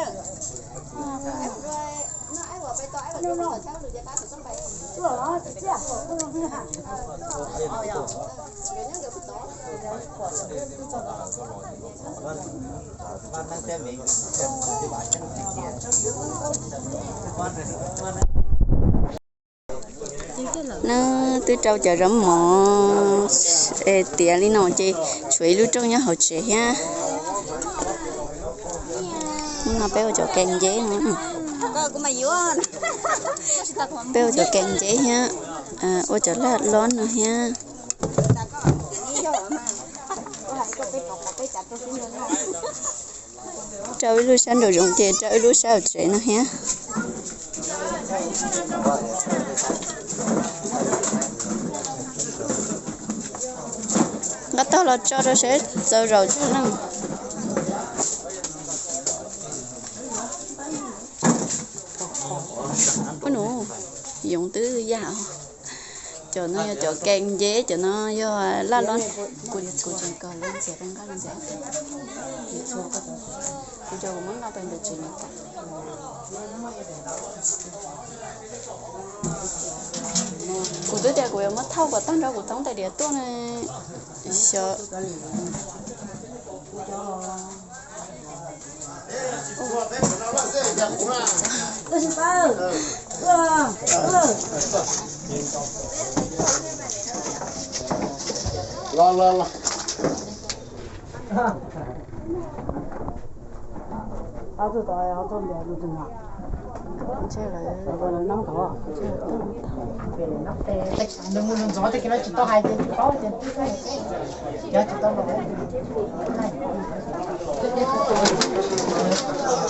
Nws twb rau cov zaub mov tiav li no ces tshuav ib lub rooj nyob hauv tsev thiab. No peb ua cov kev nceb no. Peb ua cov kev nceb thiab, ua cov laj lob no thiab. Rau ib lub sab nraum zoov ces rau ib lub sab hauv tsev no thiab. Nqa tog los tso rau seb txaus zaum tsis leej. Ub nus, yoov twb yaj. Cov no yog cov kev nceb, cov no yog laj lob. Kuv tseem kawg lub ntxias rau nqaj ntxias. Kuv cov kuv muab nqa pais ntawm tsev no. Kuv twb tias kuv yuav muab thauj kom tag nrho kuv thoob tais diav tuaj na. Xyov.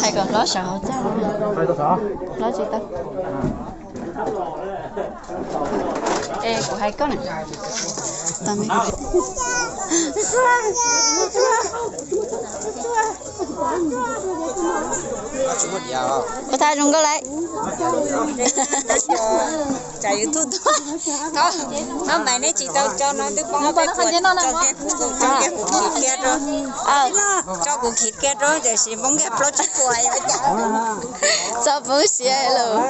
Hais kom hlob sawv hauv txaj, hlob tsis tau. Es kuv hais koj na. Ua thaij zoo nkauj lawm. Tsam YouTube tuaj. Mab mais neb tsis tau tso no twb poob peb puas tso kiag kuv khiav kiag rau. Tso kuv khiav kiag rau tiam sis poob kiag plaub tsib puas. Txo poob siav lawm.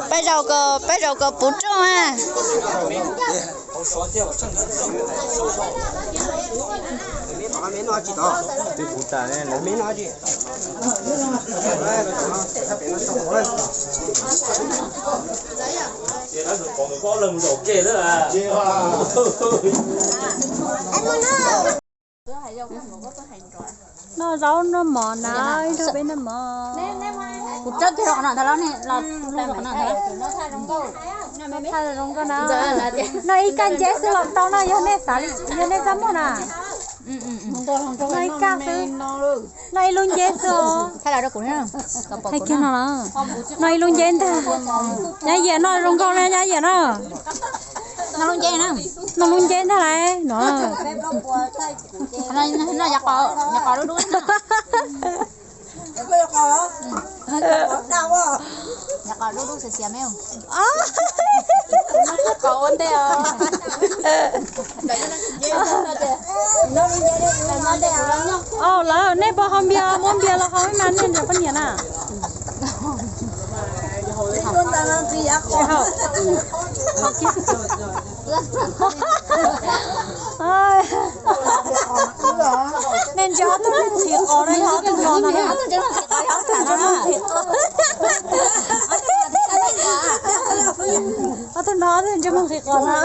Peb zaum kom, peb zaum kom puv rooj a. Noj zaub noj mov na, ib nrog peb noj mov. Kuv tso kiag rau qhov no ntag los ne, los rau qhov no ntag los. Noj thaij zoo nkauj na. Noj ib kaj nceb xwb los tau no, yog nej xav li, yog nej txaj muag na. Noj ib kaj xwb, noj ib lub nceb xwb os. Thaij kiag no los, noj ib lub nceb ntag. Nyab Yias noj zoo nkauj na, Nyab Yias na. Noj lub nceb ntag lauj no. Noj qos dub dub, noj qos dub dub xiav xiav me. Qos ua ntej os. Au lawm, nej puas haus npias, muab npias los haus ib mas nej nrog poj niam na. Nej ntsia ob tug nqhis qos no, ob tug no no, ob tug nqhis qos. Ob tug no ob tug ntsej muag nqhis qos no.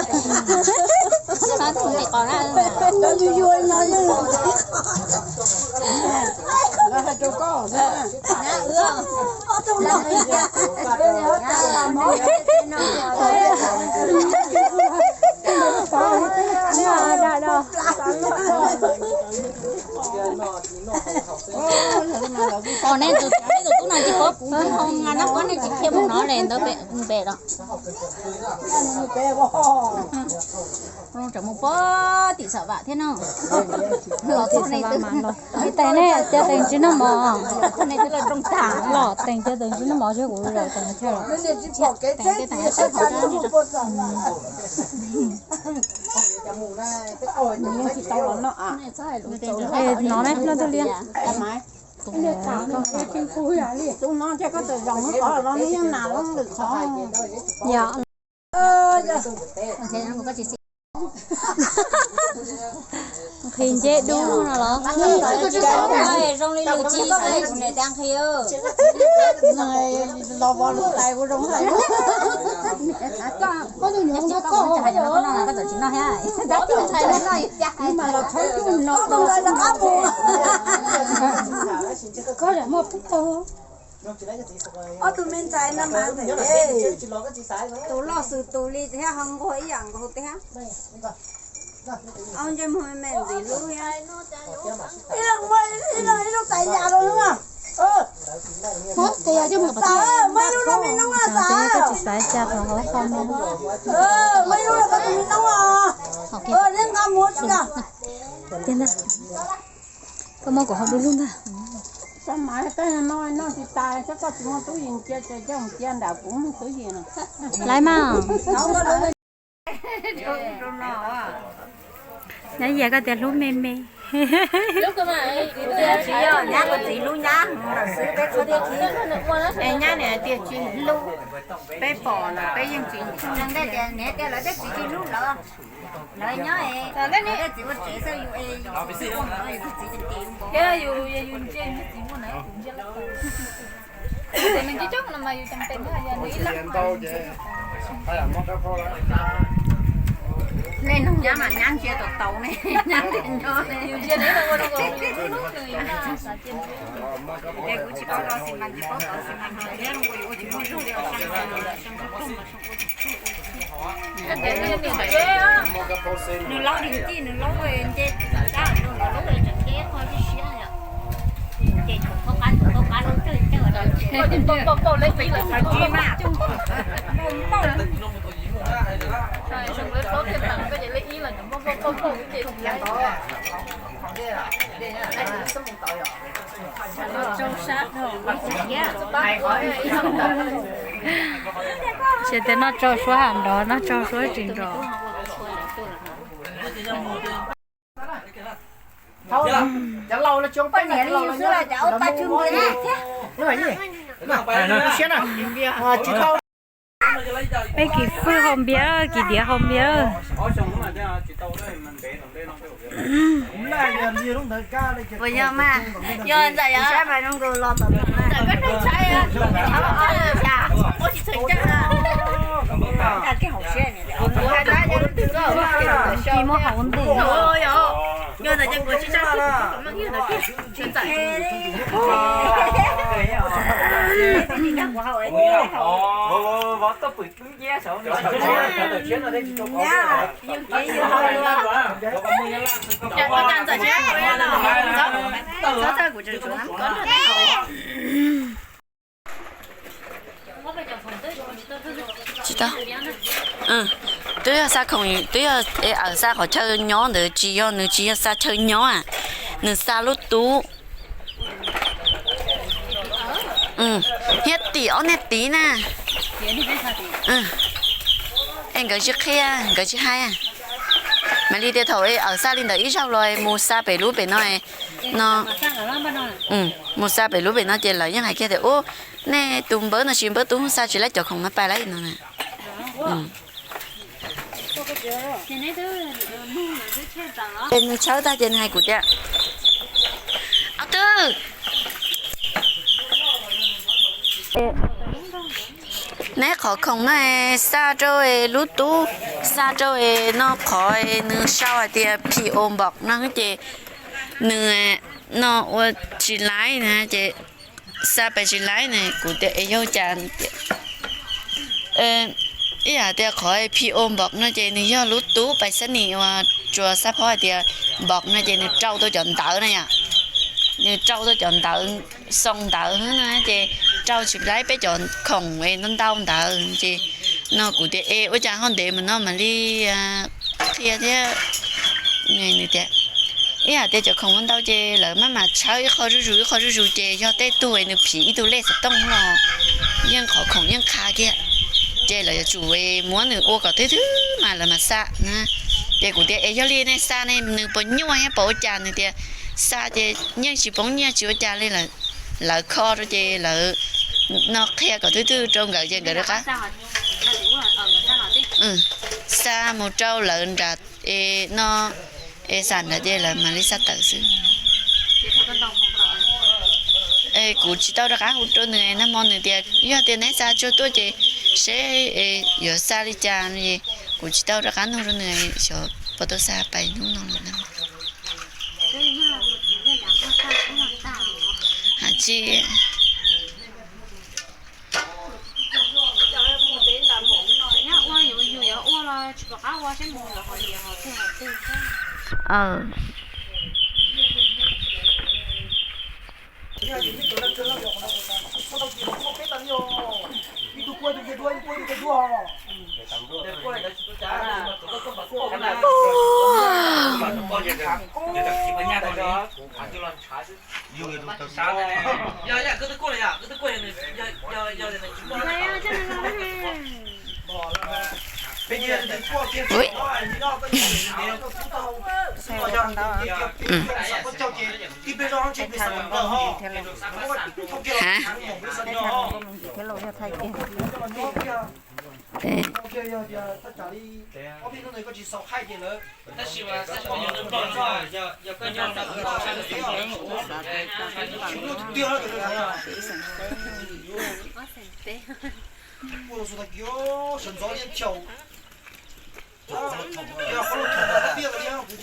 Os, nej tus, nej tus tub no tsis paub puv nphooj nqa nab kuab, nej tsis qhia mus no le ntawd pem los. Zoo tseem mus pog tim Xam Vam thiab no. Los txog nej twb, nej tais nej cia teem tsis noj mov. Los txog nej twb los rooj tag, los teem cia teem tsis noj mov, tsis kuv zaum teem chaw los. Nov ne, noj tug liab. Tub no thiab koj tawm zaum mus qhov no, nws yeej nas lub lwm qhov. Yog. Nqhis nce dub no los? Zoo li lus tsis, los vov lus tais kuv zoo hais. Mas los thaib tus no. Ob tug me ntxhais no mas tus loj xwm tus li thiab, ho nquag ib yam nkaus thiab. Ob ntsej muag me ntxim hlub thiab. Ib leeg muaj ib leeg ib lub tais yas rau xwb. Muaj ib lub rau me noob xav. Koj tsis xav cas thaum hauv qhov no. Muaj ib lub rau koj tus me noob os. Neb nqa mus tsis yog. Koj muab kuv hau du lug ntag. Koj mas koj no noj tsis tas, koj tsis muaj tub yees cia ces coj mus cia nram kuv mus tub yees. Laiv mas. Nyob yam koj tias hlub me me. Tsis yog nyab kuv txiv hlub nyab lawm xwb, peb txhob tib khi. Es nyab niam tias tsis hlub, peb pom lawm peb yeej tsis ntseeg. Tias niam tias lawv tej txiv tsis hlub lawv, lawv nyob es lawv tej txiv ua tsev xwb, yus es yus txiv tseem tis npaum. Nej nug nyab mas nyab ntsia tau tau ne, nyab ntiag nyob ne. Es kuv tsis paub tau xis mas tsis paub tau xis mas, yog yus ua tsis muaj zug li ua Nws laub dig tij, nws laub nce sab nws laub tseem nce qhov siab siab yom. Ces thaum thaub qab thaum thaub qab laub tsawg tsawg. Tsis tias noj tsau suab ham nrov, noj tsau suab tsis nrov. Cov laus los tsis poj niam li yus xwb los cov ua pa tsw npws thiab. Siab na, tsis tau. Peb kis fwj haus npias, kis diav haus npias. Puas yog mas? Yog ntxawm yog. Ntxawm koj neeg tshaib, tshaib los tshaib xya, ua tsis txheem ceeb na. Tsis muaj hauv ntej. Yog ntxawm ces kuv tsis tshaj, tsis txawm. Tsis tau. Twb yog xa khoom, twb yog awm xa qhov chaw nyob ntawd, tsis yog, nws tsis yog xa chaw nyob, nws xa lub tub. Thiab tim ob niag tid na. Es nkawd tsis qhia, nkawd tsis hais. Mam li tias thaum es awm xa li ntawd ib zaug los mus xa pem lub pem no no. Mus xa pem lub pem no ces lawv yeej hais kiag tias, u, nej tus npawb no tsis npawb tub xa tsis laib cov khoom no pais lawm no na. Ces nws tshawb tag ces nws hais kuv tias, Ob tug, neb qhov khoom no xa rau lub tub, xa rau no qhov nws sau hais tias P O Box no ces nws no ua tsis laiv na ces xa pais tsis laiv ne. Kuv tias es yog cas tias, ib yam tias qhov P O Box no ces nws yog lub tub pais xab nis uas tsuas xab phob hais tias Box no ces nws rau tau cov ntawv na yom. Nws rau tau cov ntawv, xoo ntawv no ces rau tsis laiv peb cov khoom es ntau ntau ntawd ces no kuv tias es ua cas ho ntev mus no mam li qhia thiab. Nws tias ib yam tias cov khoom ntau ntau ces lawv maj mam tshawb ib qho zuj zus ib qho zuj zus ces yog tej tug nws phiv ib tug lej xov tooj no yeej qhov khoom yeej qha kiag. Ces lawv yuav tsum muab nws ua kom twg twg mas lawv mam xa na. Ces kuv tias es yog li nej xa ne nws puas nyuaj thiab puas ua cas, nws tias xa ces yeej tsis poob nyiaj tsis ua cas li. Lawv kho rau ces lawv no qhia kom twg twg rau nkawd ces nkawd rov qab xa mus rau lawv nram, no es xa nrad ces lawv mam li xa tawm xwb. Kuv tsis tau rov qab hu rau nws, nag hmo nws tias yog tias neb xa tsuag tuaj ces seb yuav xa li cas no es kuv tsis tau rov qab nug rau nws xyov puas tau xa pais hnub no lawm na. Tsis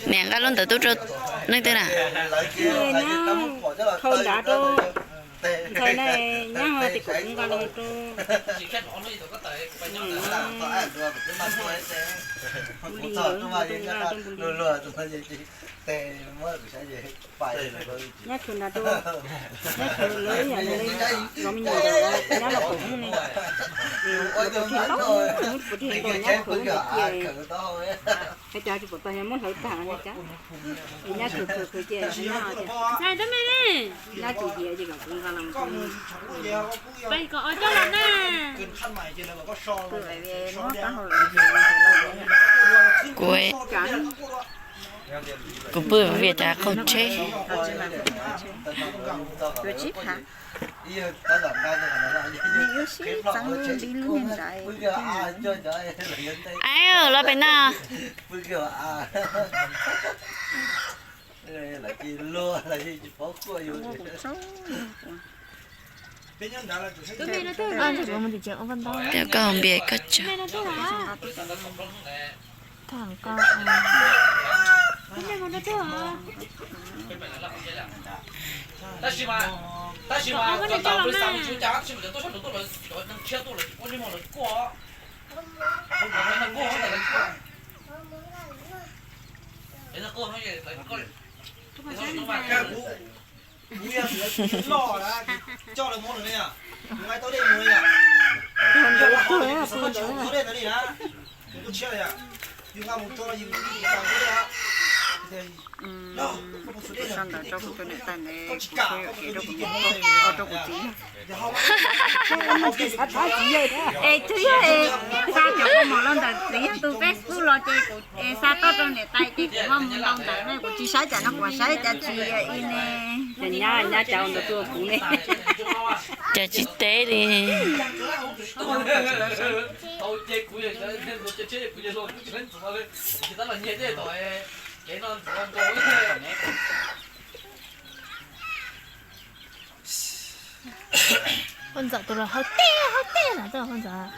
Niam nqa lub ntawd tuaj rau leej twg na? Thau nrad rau ntxhais na, nyab ho tias kom kuv nqa los rau Npus Lis, nqa rau Npus Lis. Nyab khwv nrad rau, nyab khwv lawv ib yam li los me nyuam ntawd, nyab los pom hnub no, puas rig tau, puas rig tau nyab khwv no ces hais cas tsis pom tau, yog muab hlawv tag no cas, es nyab khwv khwv khwv ces nyab tsis hiav ces kom kuv nqa los. Kuv, kuv pw vim cas qaug tsheb. Aib, los pem no. Tias koj hauv npias koj tso. Kuv yog tus loj lawm, kuv coj lawv mus lawm ne yom. Kuv nqa tau dej mus li yom. Yog lawv hu kuv xav muab tsis hu tau dej ntawd li na. Kuv tuaj tshiab lawm yom. Yus nqa mus tso yus tsis tau dej. Koj tsis kam, koj mus tus ntawd rau kuv txiv. Es twb yog es xa cov kaus mom los ntawm txiv yog tus Facebook los ces kuv es xa toj rau niam tais ces kuv ho mus ntau ntawd ne, kuv tsis saib cas no kuv saib cas tsis i ne. Nyab, nyab cas ua ntawd tuaj kuv ne. Cas tsis teb li. Koj ntxawm tus los haus teb haus teb na, koj ntxawm.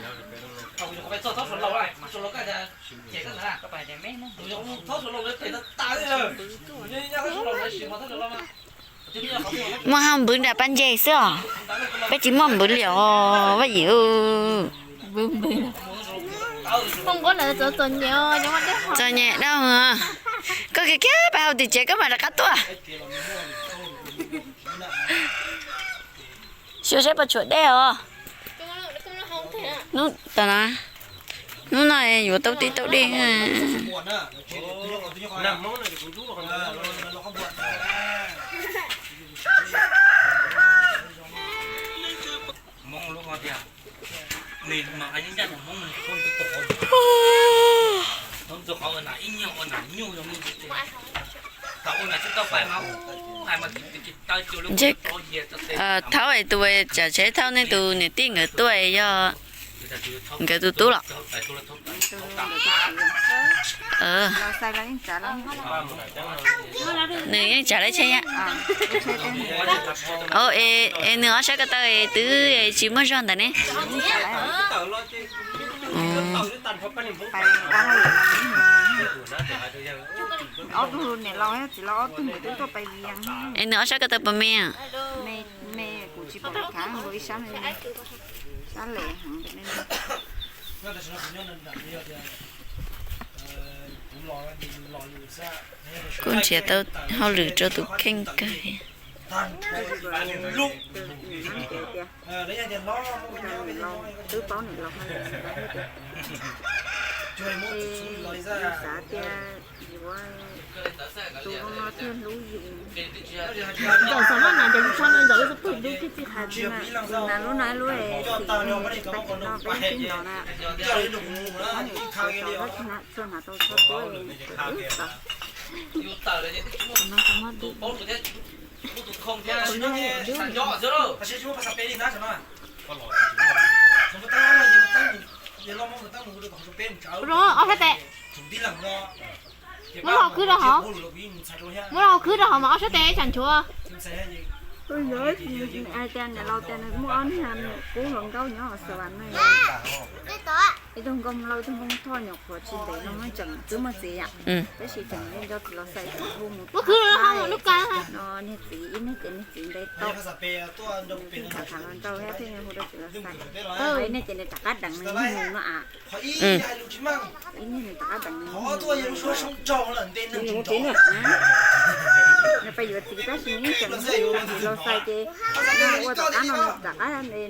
Muaj hauj npwv nram paj ntseg xwb os, peb tsis muaj npwv li os Vaj Yim. Txom nyem dab, koj kiag kiag pais haus tim tsev koj mam rov qab tuaj. Xyuas saib puas tshuav dej os. Hnub no yuav tau tib tau dej. Ntshe thauj es tus tsam tsheb thauj nej tus niam tij nkawd tuaj es yog nkawd tus tub los? Nws yeej tsav lawv tsheb thiab. Es nws ob sab ko taw twb tsis muaj zog ntawd ne. Es nws ob sab ko taw puas me? Kuj nrhiav tau hauj lwm rau tus kheej kawg. Ntxawm xav mas na, cov tsis tshua ntxawm xwb pwg dub kiag txij qhov tsis na, lub no lub xim no peb yeej tsis hnov na, txhua hnav tau txhua tuab. Ob sab tes, muab los khwb rau hauv, muab los khwb rau hauv mas ob sab tes tsam nchuav. Tias niam laus tias nws muaj ob niag kub hluas nkauj nyob hauv xav vas no, ib tug nkauj Hmoob lauj, ib tug nkauj Hmoob Thoj, nyuam qhuav tsis ntev no muaj tseem twb muaj txiv yam, tab sis tseem nco txiv los xais tseem hu mus khwb no, niag txiv ib niag ces niag txiv ntev tau, tham tham los nrau thiab thiaj hu rau txiv los xais, ib niag ces nws rov qab deev nws niag nus no a. Ib niag nws rov qab deev nws niag nus no. Nws pais yuav txiv tab sis nws tseem hu txiv los xais ces ua tom qab no nws rov qab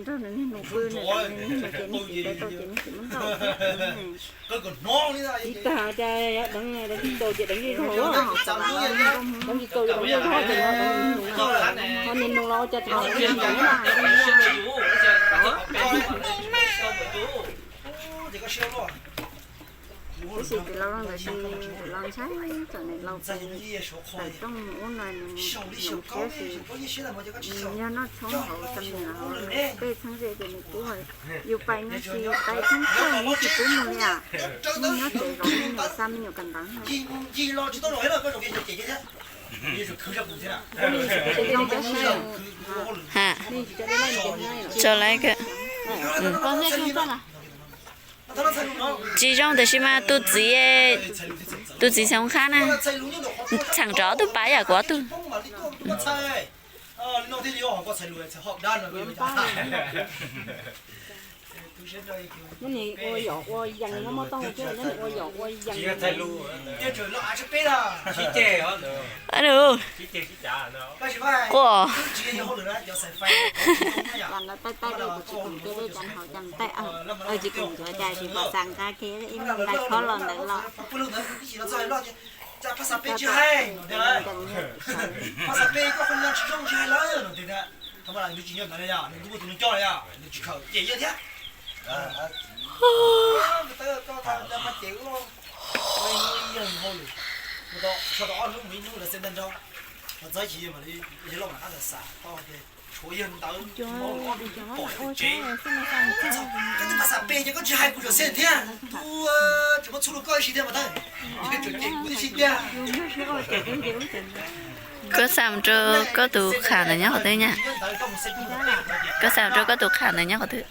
nrog nws niag nus pw, nws deev nws niag nus ces niag txiv ntev tau ces niag txiv muab nrauj. Txiv tag cas deev, deev tsis ntaus ces deev zog. Deev tsis tau ces deev zog ces ho niag nus los ua cas tseem deev nws niag nus. Tab sis txiv laus ntawd tsis, txiv laus ntshai tsam niam laus tawm rooj mus ub no nws mus siab sis, nws yog noj tshoob hauv txom nyem hauv tej txheeb ze ces nws pub, yus pais no sis pais txheeb txheeb nws tsis pub mus li as. Nws nyob tsev zov me nyuam, xa me nyuam kawm ntawv. Tso lawm. Tsis zoo tiam sis mas tus txiv, tus txiv xeev qhab na, txheem rov tus pas yam kuv ob tug. Nyob ni ua yom ua yees, nyob muaj toj thiab nyob ni ua yom ua yees. Quaj. Cas no taij taij li kuv tsis koom kiag dej cas hauv cas taij, tsis koom nchuav cas sis pom xav nqa kiag ib nqaij khob los ntawd los. Tshuav yawg ntawd, cov, cov pom ua tsev. Koj twb pab xav pe ces koj tsis hais kuv tseem xeeb thiab. Tus tsis muaj txhua lus koj ib si thiab mas tag. Tseem cem kuv tib si tiag. Koj xa mus rau koj tus qhia ntawd nyob qhov twg nyab? Koj xa mus rau koj tus qhia ntawd nyob qhov twg?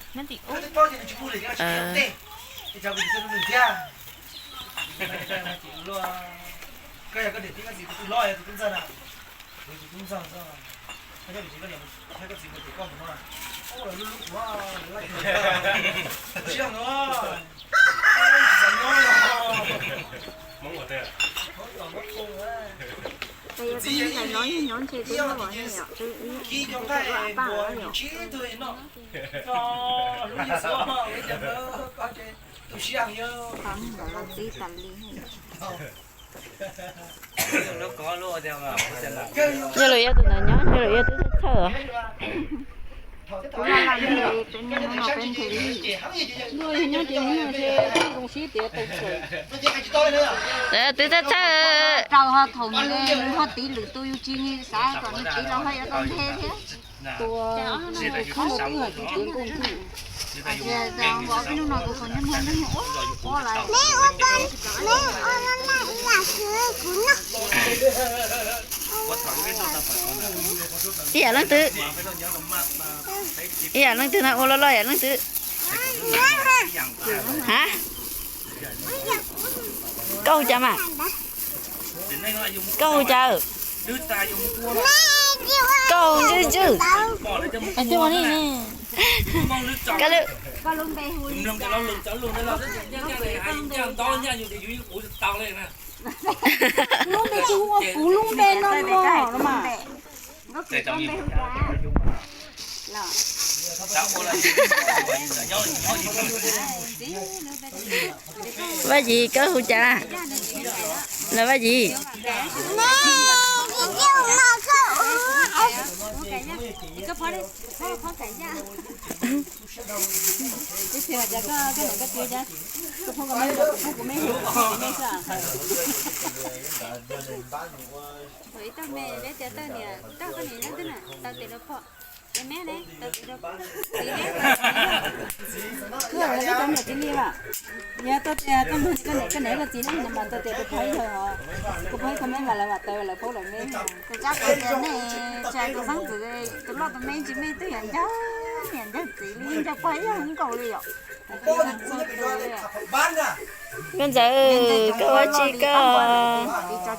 Yog lawm yog tus ntawd nyob, yog lawm yog twb txhawj txhawj os. Twb txhawj txhawj. Rau ho thaum nws ho tiv lwm tus yus tsis xav kom nws tiv los ho yuav tau nthe thiab. Ib yam leej twg, ib yam leej twg no ua loj loj yam leej twg. Ha? Koj hu cas mas? Koj hu cas? Koj hu ntswj ntswj. Koj lub, lub npe hu ua kuv lub npe no no mas. Vaj Yim, koj hu cas? Los Vaj Yim. Yog tau tias koj niam koj txiv ne mas tau tias koj pog ib yawg, koj pog ib tug me mas lawv mam taws lawv paub lawv me. Tus tsab kuv tias nej tsis hais tus xeeb ntxwv, tus loj tus me tsis me twb yam ncag, yam ncag txiv li, ncag pog ib yawg nkaus li yom. Nkauj Ntxawm, koj ua tsi koj? Koj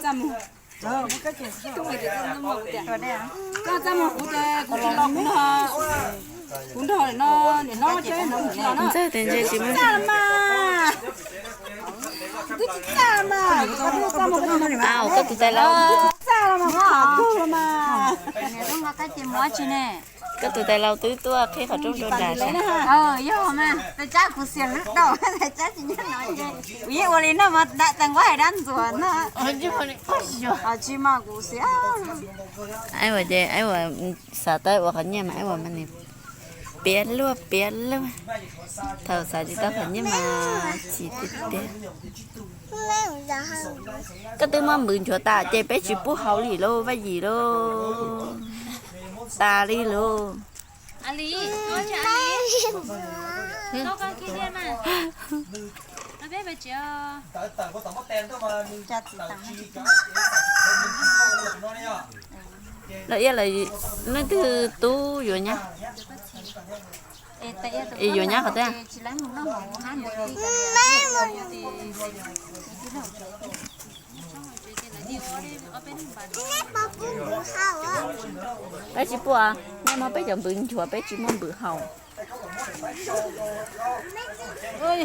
txaj muag kuv ces kuv tsis los kuv no, kuv nrog no, niam hlob tsev no kuv tsis los na. Ntxawg tias ntshe tsis muaj txaj los mas. Twb tsis txaj los mas. Au, koj tus tais laus. Txaj los mas kuv los mas. Koj tus tais laus twb tuaj qhib qhov rooj rau nram sas. Yog mas, tais tsab kuv xiam lub tau, tais tsab tsis nyob no ces kuv yeej ua li no mas, tais nquab hais dab ntxuag no. Tsis mas kuv xiam. Aib ua ces aib ua xav tau ua qhov nyiaj mas aib ua mas nws piav luaj piav luaj. Thaum xav tsis tau qhov nyiaj mas chim tiag tiag. Koj twb muab npws nchuav tas ces peb tsis pub haus li lauj, Vaj Yim lauj. Tas li lauj. Lawv iab lawv, leej twg tub yuav nyab? Es yuav nyab qhov twg? Peb tsis pub, nej muab peb cov npws nchuav, peb tsis muaj npws haus.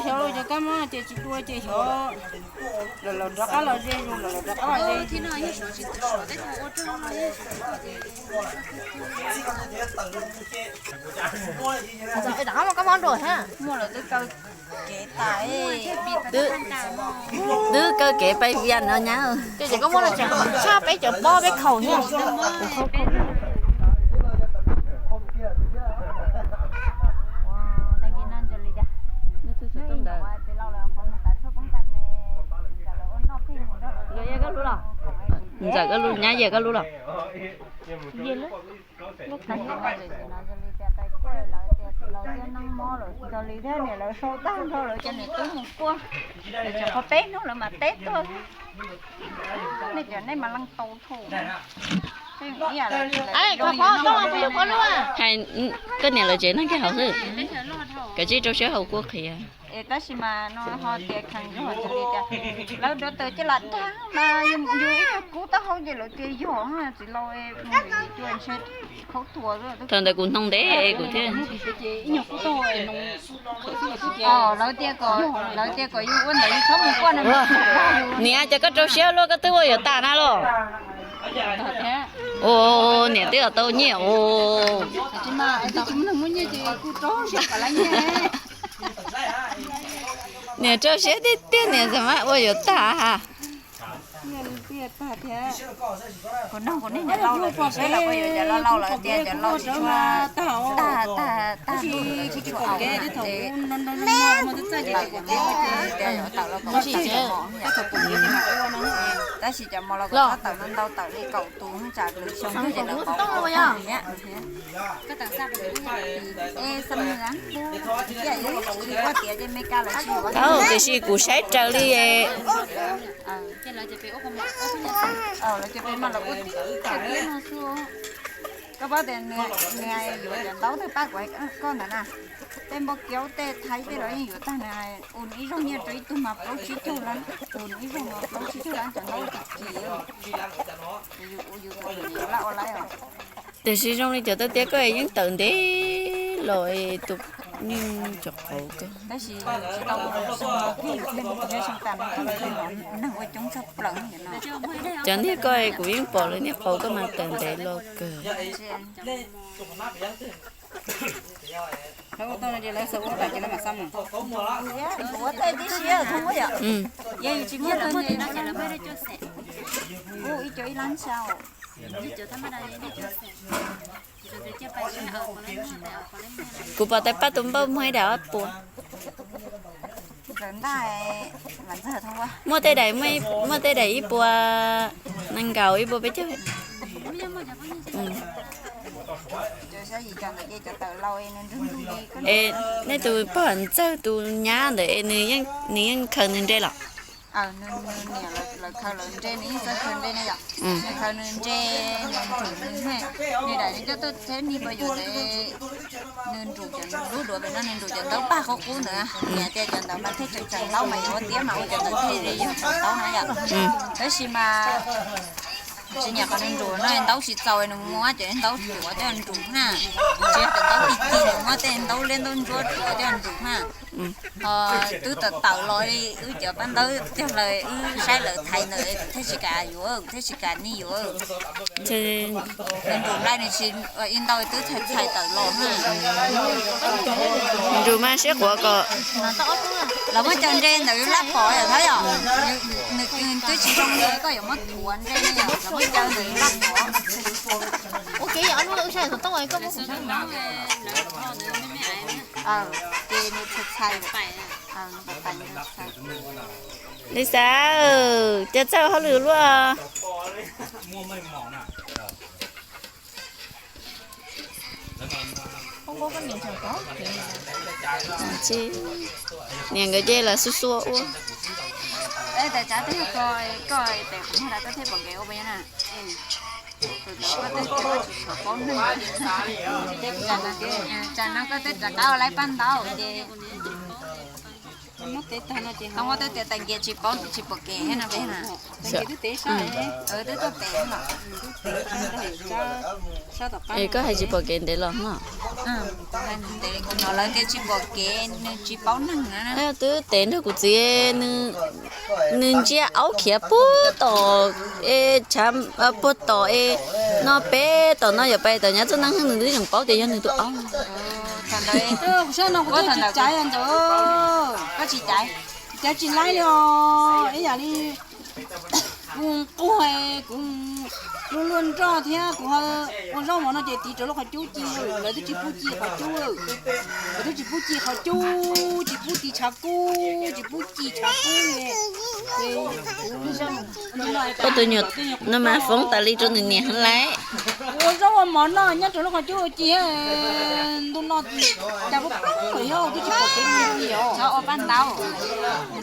Xyov cov kab mob ces tsis dua ces xyov lawv los rov qab los ze, lawv los rov qab los ze. Muaj lawv twb kaw kev tas, twb kaw kev pais Vias no nyab. Ces koj muab los tseem tshaj peb cov pob peb khaum thiab. Koj lub nyab yog koj lub los? Yog li tias tais kuj lawv tias tsis los thiab, neeg mob lawm, yog li thiab niam lawv sau tag nrho lawv cov niam tub mus kuaj, lawv tseem qhov peb hnub lawv mam teb tuaj. Nej cov nej mas leej tau thuj. Hais koj niam lawv tsev neeg kiag hauv xwb, kav tsij rau siab haus kua qhiav. Es tab sis mas no ho tias kheev zog hais tias lawv dov taws coj los dag mas yus ib nyuag kub taub hau ces lawv tias yog txiv laus cua ntshe khaub thuas. Thaum ntawd kuv hnoos ntev kuv thiaj. Lawv tias kom, lawv tias kom yus ua ntawd yus txhob mus kuaj no. Niam, cas koj rau siab luaj, koj twb ua yuav tas na los? Ua niam twb tau nyiaj ua. Niam rau siab tiag tiag, niam txawm mas ua yuav tas. Kuv nug kuv niag niam laus lawm, seb lawv ua yuav cov laus laus lawm tias cov laus tsis tshua tag, tag tsis tshua aus. Tab sis cov mos los kuv txhob tawm ntau, tawm li kaum tus tsam lwm xyoo ces lawv pauv. Tiam sis kuv saib raws li Koj paub tias nws yuav cov ntaub tawg paj kuv hais koj ntawd na, tej npauj kiaub tej thaib tej los yeej yuav tag, nws ua nws ib zaug nyiaj rau ib tug mas plaub tsib caug lab, ua nws ib zaug mas plaub tsib caug lab cov ntaub tag kis. Yus ua yus tus niam laj ua laib os. Tiam sis zoo li cov tawg tiab koj yeej tawm ntev los es tus yeej cov qauv koj. Tab sis tsis tau ua zoo no, neeg ua coob tshaj plaws no. Cov niag koj kuv yeej pom lawv niag qauv koj mas tawm ntev los kawg. Kuv pom tais paj tus npauj muag ib daim ob puas. Muaj tej daim, muaj tej daim ib puas nees nkaum, ib puas peb caug. Es nej tus pog ntxawg tus nyab ntawd es nws yeej khaws nws nre los? Nws khaws nws nre, nws yeej txawj khaws nre ne yom. Nws khaws nws nre, nws nrug nws, nws daim nws coj tuaj thiab nws pab yus, nws nrug cov lub duav pem no, nws nrug cov ntaub paj qub qub ntawd, nws tias cov ntawd mas thiaj tseem tseem ntaub mas yuav ua tiab mas ua cov ntawd thiaj li yog tseem ntaub na yom. Tab sis mas tsis nyiam qhov nws nrug no, ntaub tsis txaus nws muab cov ntaub ruam coj nrug na, tsis yog cov ntaub ti ti, nws muab tej ntaub liab ntaub ntsuab ruam coj nrug na. Ho twb tawm tawm los li wb cov pab ntawd cog lawm, wb saib lawv thaiv ntawd kuv thiaj tsis kam yuav, kuv thiaj tsis kam nij yuav. Nws nrug nplai nws tsis ib ntau twb txhais txhais tawm los na. Nrug mas siab quav kom los muab cov nre ntawd laj pov yom, thab yom. Nws twb tsis zoo li koj yuav muab thuav nre ne yom, los muab cov ntawd laj pov. Ua kev yog ob lub wb saib tus toob koj muab kuv saib. Ces nws txhais txhais. Li xav, cas txawj hauj lwm luaj. Niam nkawd ces lawv xua xua ua. Tsam no koj twb rov qab ua laib paj ntaub ces tau muab tej tias tais nkias tsis paub tsis pom kev thiab no peb na. Twb tuaj pem los. Es koj hais tsis pom kev ntev los no. Ntev kuv hnov lawv tias tsis pom kev, nws tsis paub neeg na. Twb tev nrog kuv txiv, nws ntsia aub khiav puag tom, puag tom es no peb tom no yuav pais tom nyab txoj neeb nws twb tseem paub tias yog nws tus aub. Koj tsis caiv, caiv tsis laib li os, ib yam li Kuv nquag, kuv luag luag nroj thiab kuv ho ua zaub mov no ces tiv rau lub qhov cub ci, lawv twb tsis pub ci qhov cub, lawv twb tsis pub ci qhov cub, tsis pub ci tshav kub, tsis pub ci tshav kub. Koj tus nyuam no mas foob tas li rau nws niam lawm. Kuv ua zaub ua mov no nyob rau lub qhov cub ci, ntu no cas poob poob lawm yog twb tsis pom kev li os. Txhob ua paj ntaub,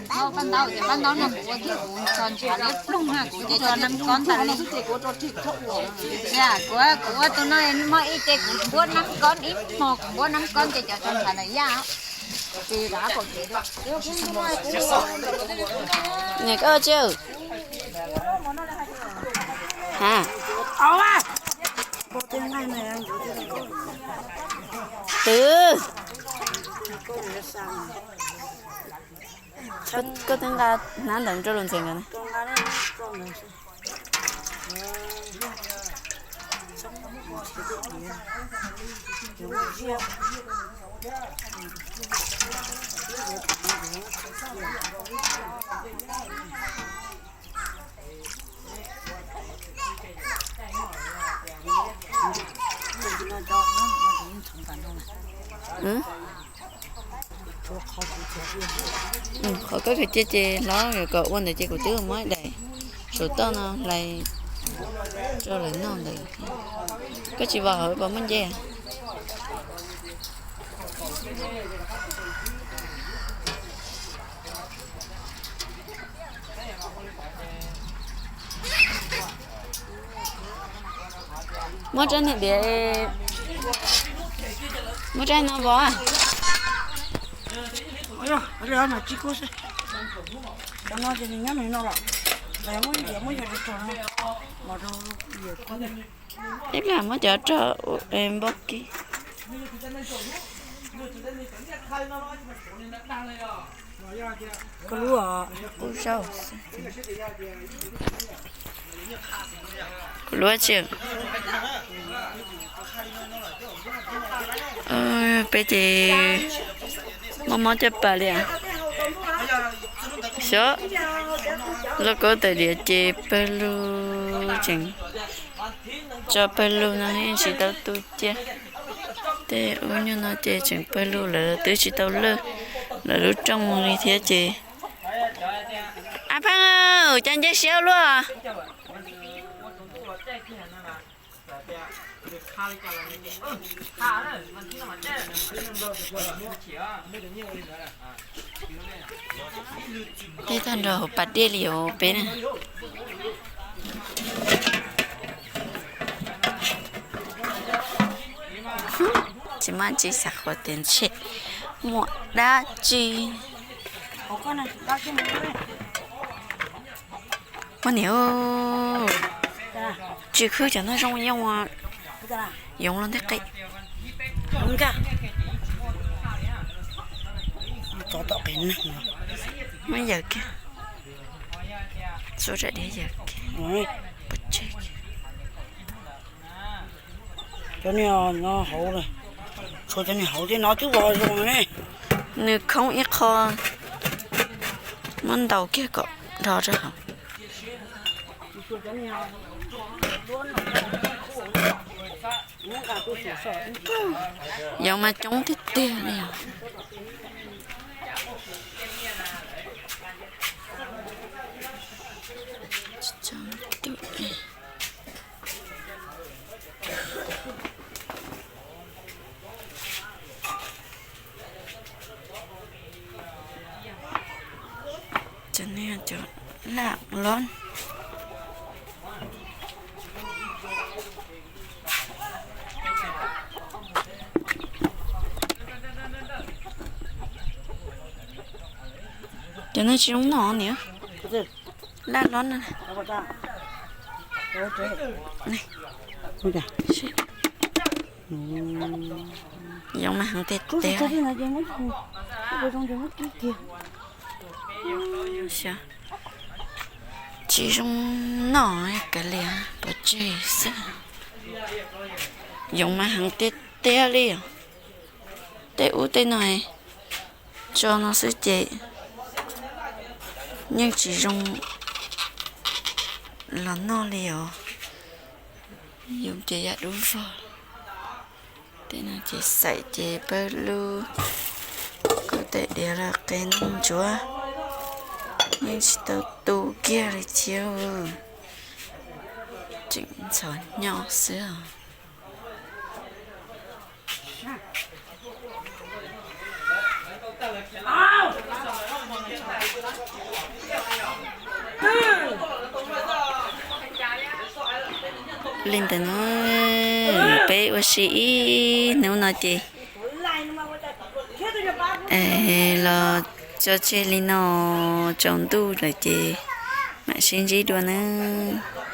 txhob ua paj ntaub, paj ntaub no kuv ua thiab kuv txog ntshav liab ploog na, kuv ces tso nab kob tas li. Kuv, kuv ua tus no muaj ib ce kuv npuab nab kob ib hmo, kuv npuab nab kob ces cov tso ntshav ntawm yaj. Niam koj tsi ha. Twb, koj twb nqa hnab ntawd rau lus ntxeev nkawd na. Qhov koj khaws cia ces los yuav kom ua ntawd ces kuv twb muab daim saum toj no hlais rau lawv noj ntawd. Koj tsis vov hauv puas muaj nce? Muab rab niag diav, muab rab no vov. Cov no ces nws nyob nws no los, muab diav muab yog rau no, los rau ib pliag muab cov rau npau kib. Kuv lub, kuv lub tsi. Peb ces mob mob caj pas li as. Xyov, lub kaub tais diav ces pawg lug tseem, tso pawg lug no yeej tsis tau tu cia. Tej ub nyuag no ces tseem pawg lug, lawv twb tsis tau lawj, lawv lub rooj mus li thiab ces. A Pheej, cas nce siab luaj. Tej tag nrho hauv pas dej li os peb na. Tsis muaj tsi xav qhuas tias ntshe muaj dab tsi. Ua niam, tsis khwb cov no zoo yooj, yoov los ntej qe. Muab yawm kiag, txhua tsam diav yawm kiag, pov tseg kiag. Cov niag no hauv, tshuav cov niag hauv tej no twb vov zoo ne. Nws khoob ib qho, muab ntaus kiag kom dhos rau hauv. Yoov mas coob tiag tiag li os. Cov no cov laj lob. Cov no tsis zoo noj niam. Laj lob no. Yoov mas heev tiag tiag. Tsis zoo noj kav liam pov tseg xwb. Yoov mas heev tiag tiag li os. Tej ub tej no tso no xwb ces yeej tsis zoo. los noj li os. Yus ces yam dub vog. Tej no ces xaim ces pawg lug, kuv tej diav los qe ntsuav, yeej tsis tau tu kiag li thiab. Tseem ntxhov hnyo xwb os. Li ntawd no, peb ua si ib hnub no ces los tso tseg li no, tsaus ntuj lawm ces mam sib ntsib dua nawb.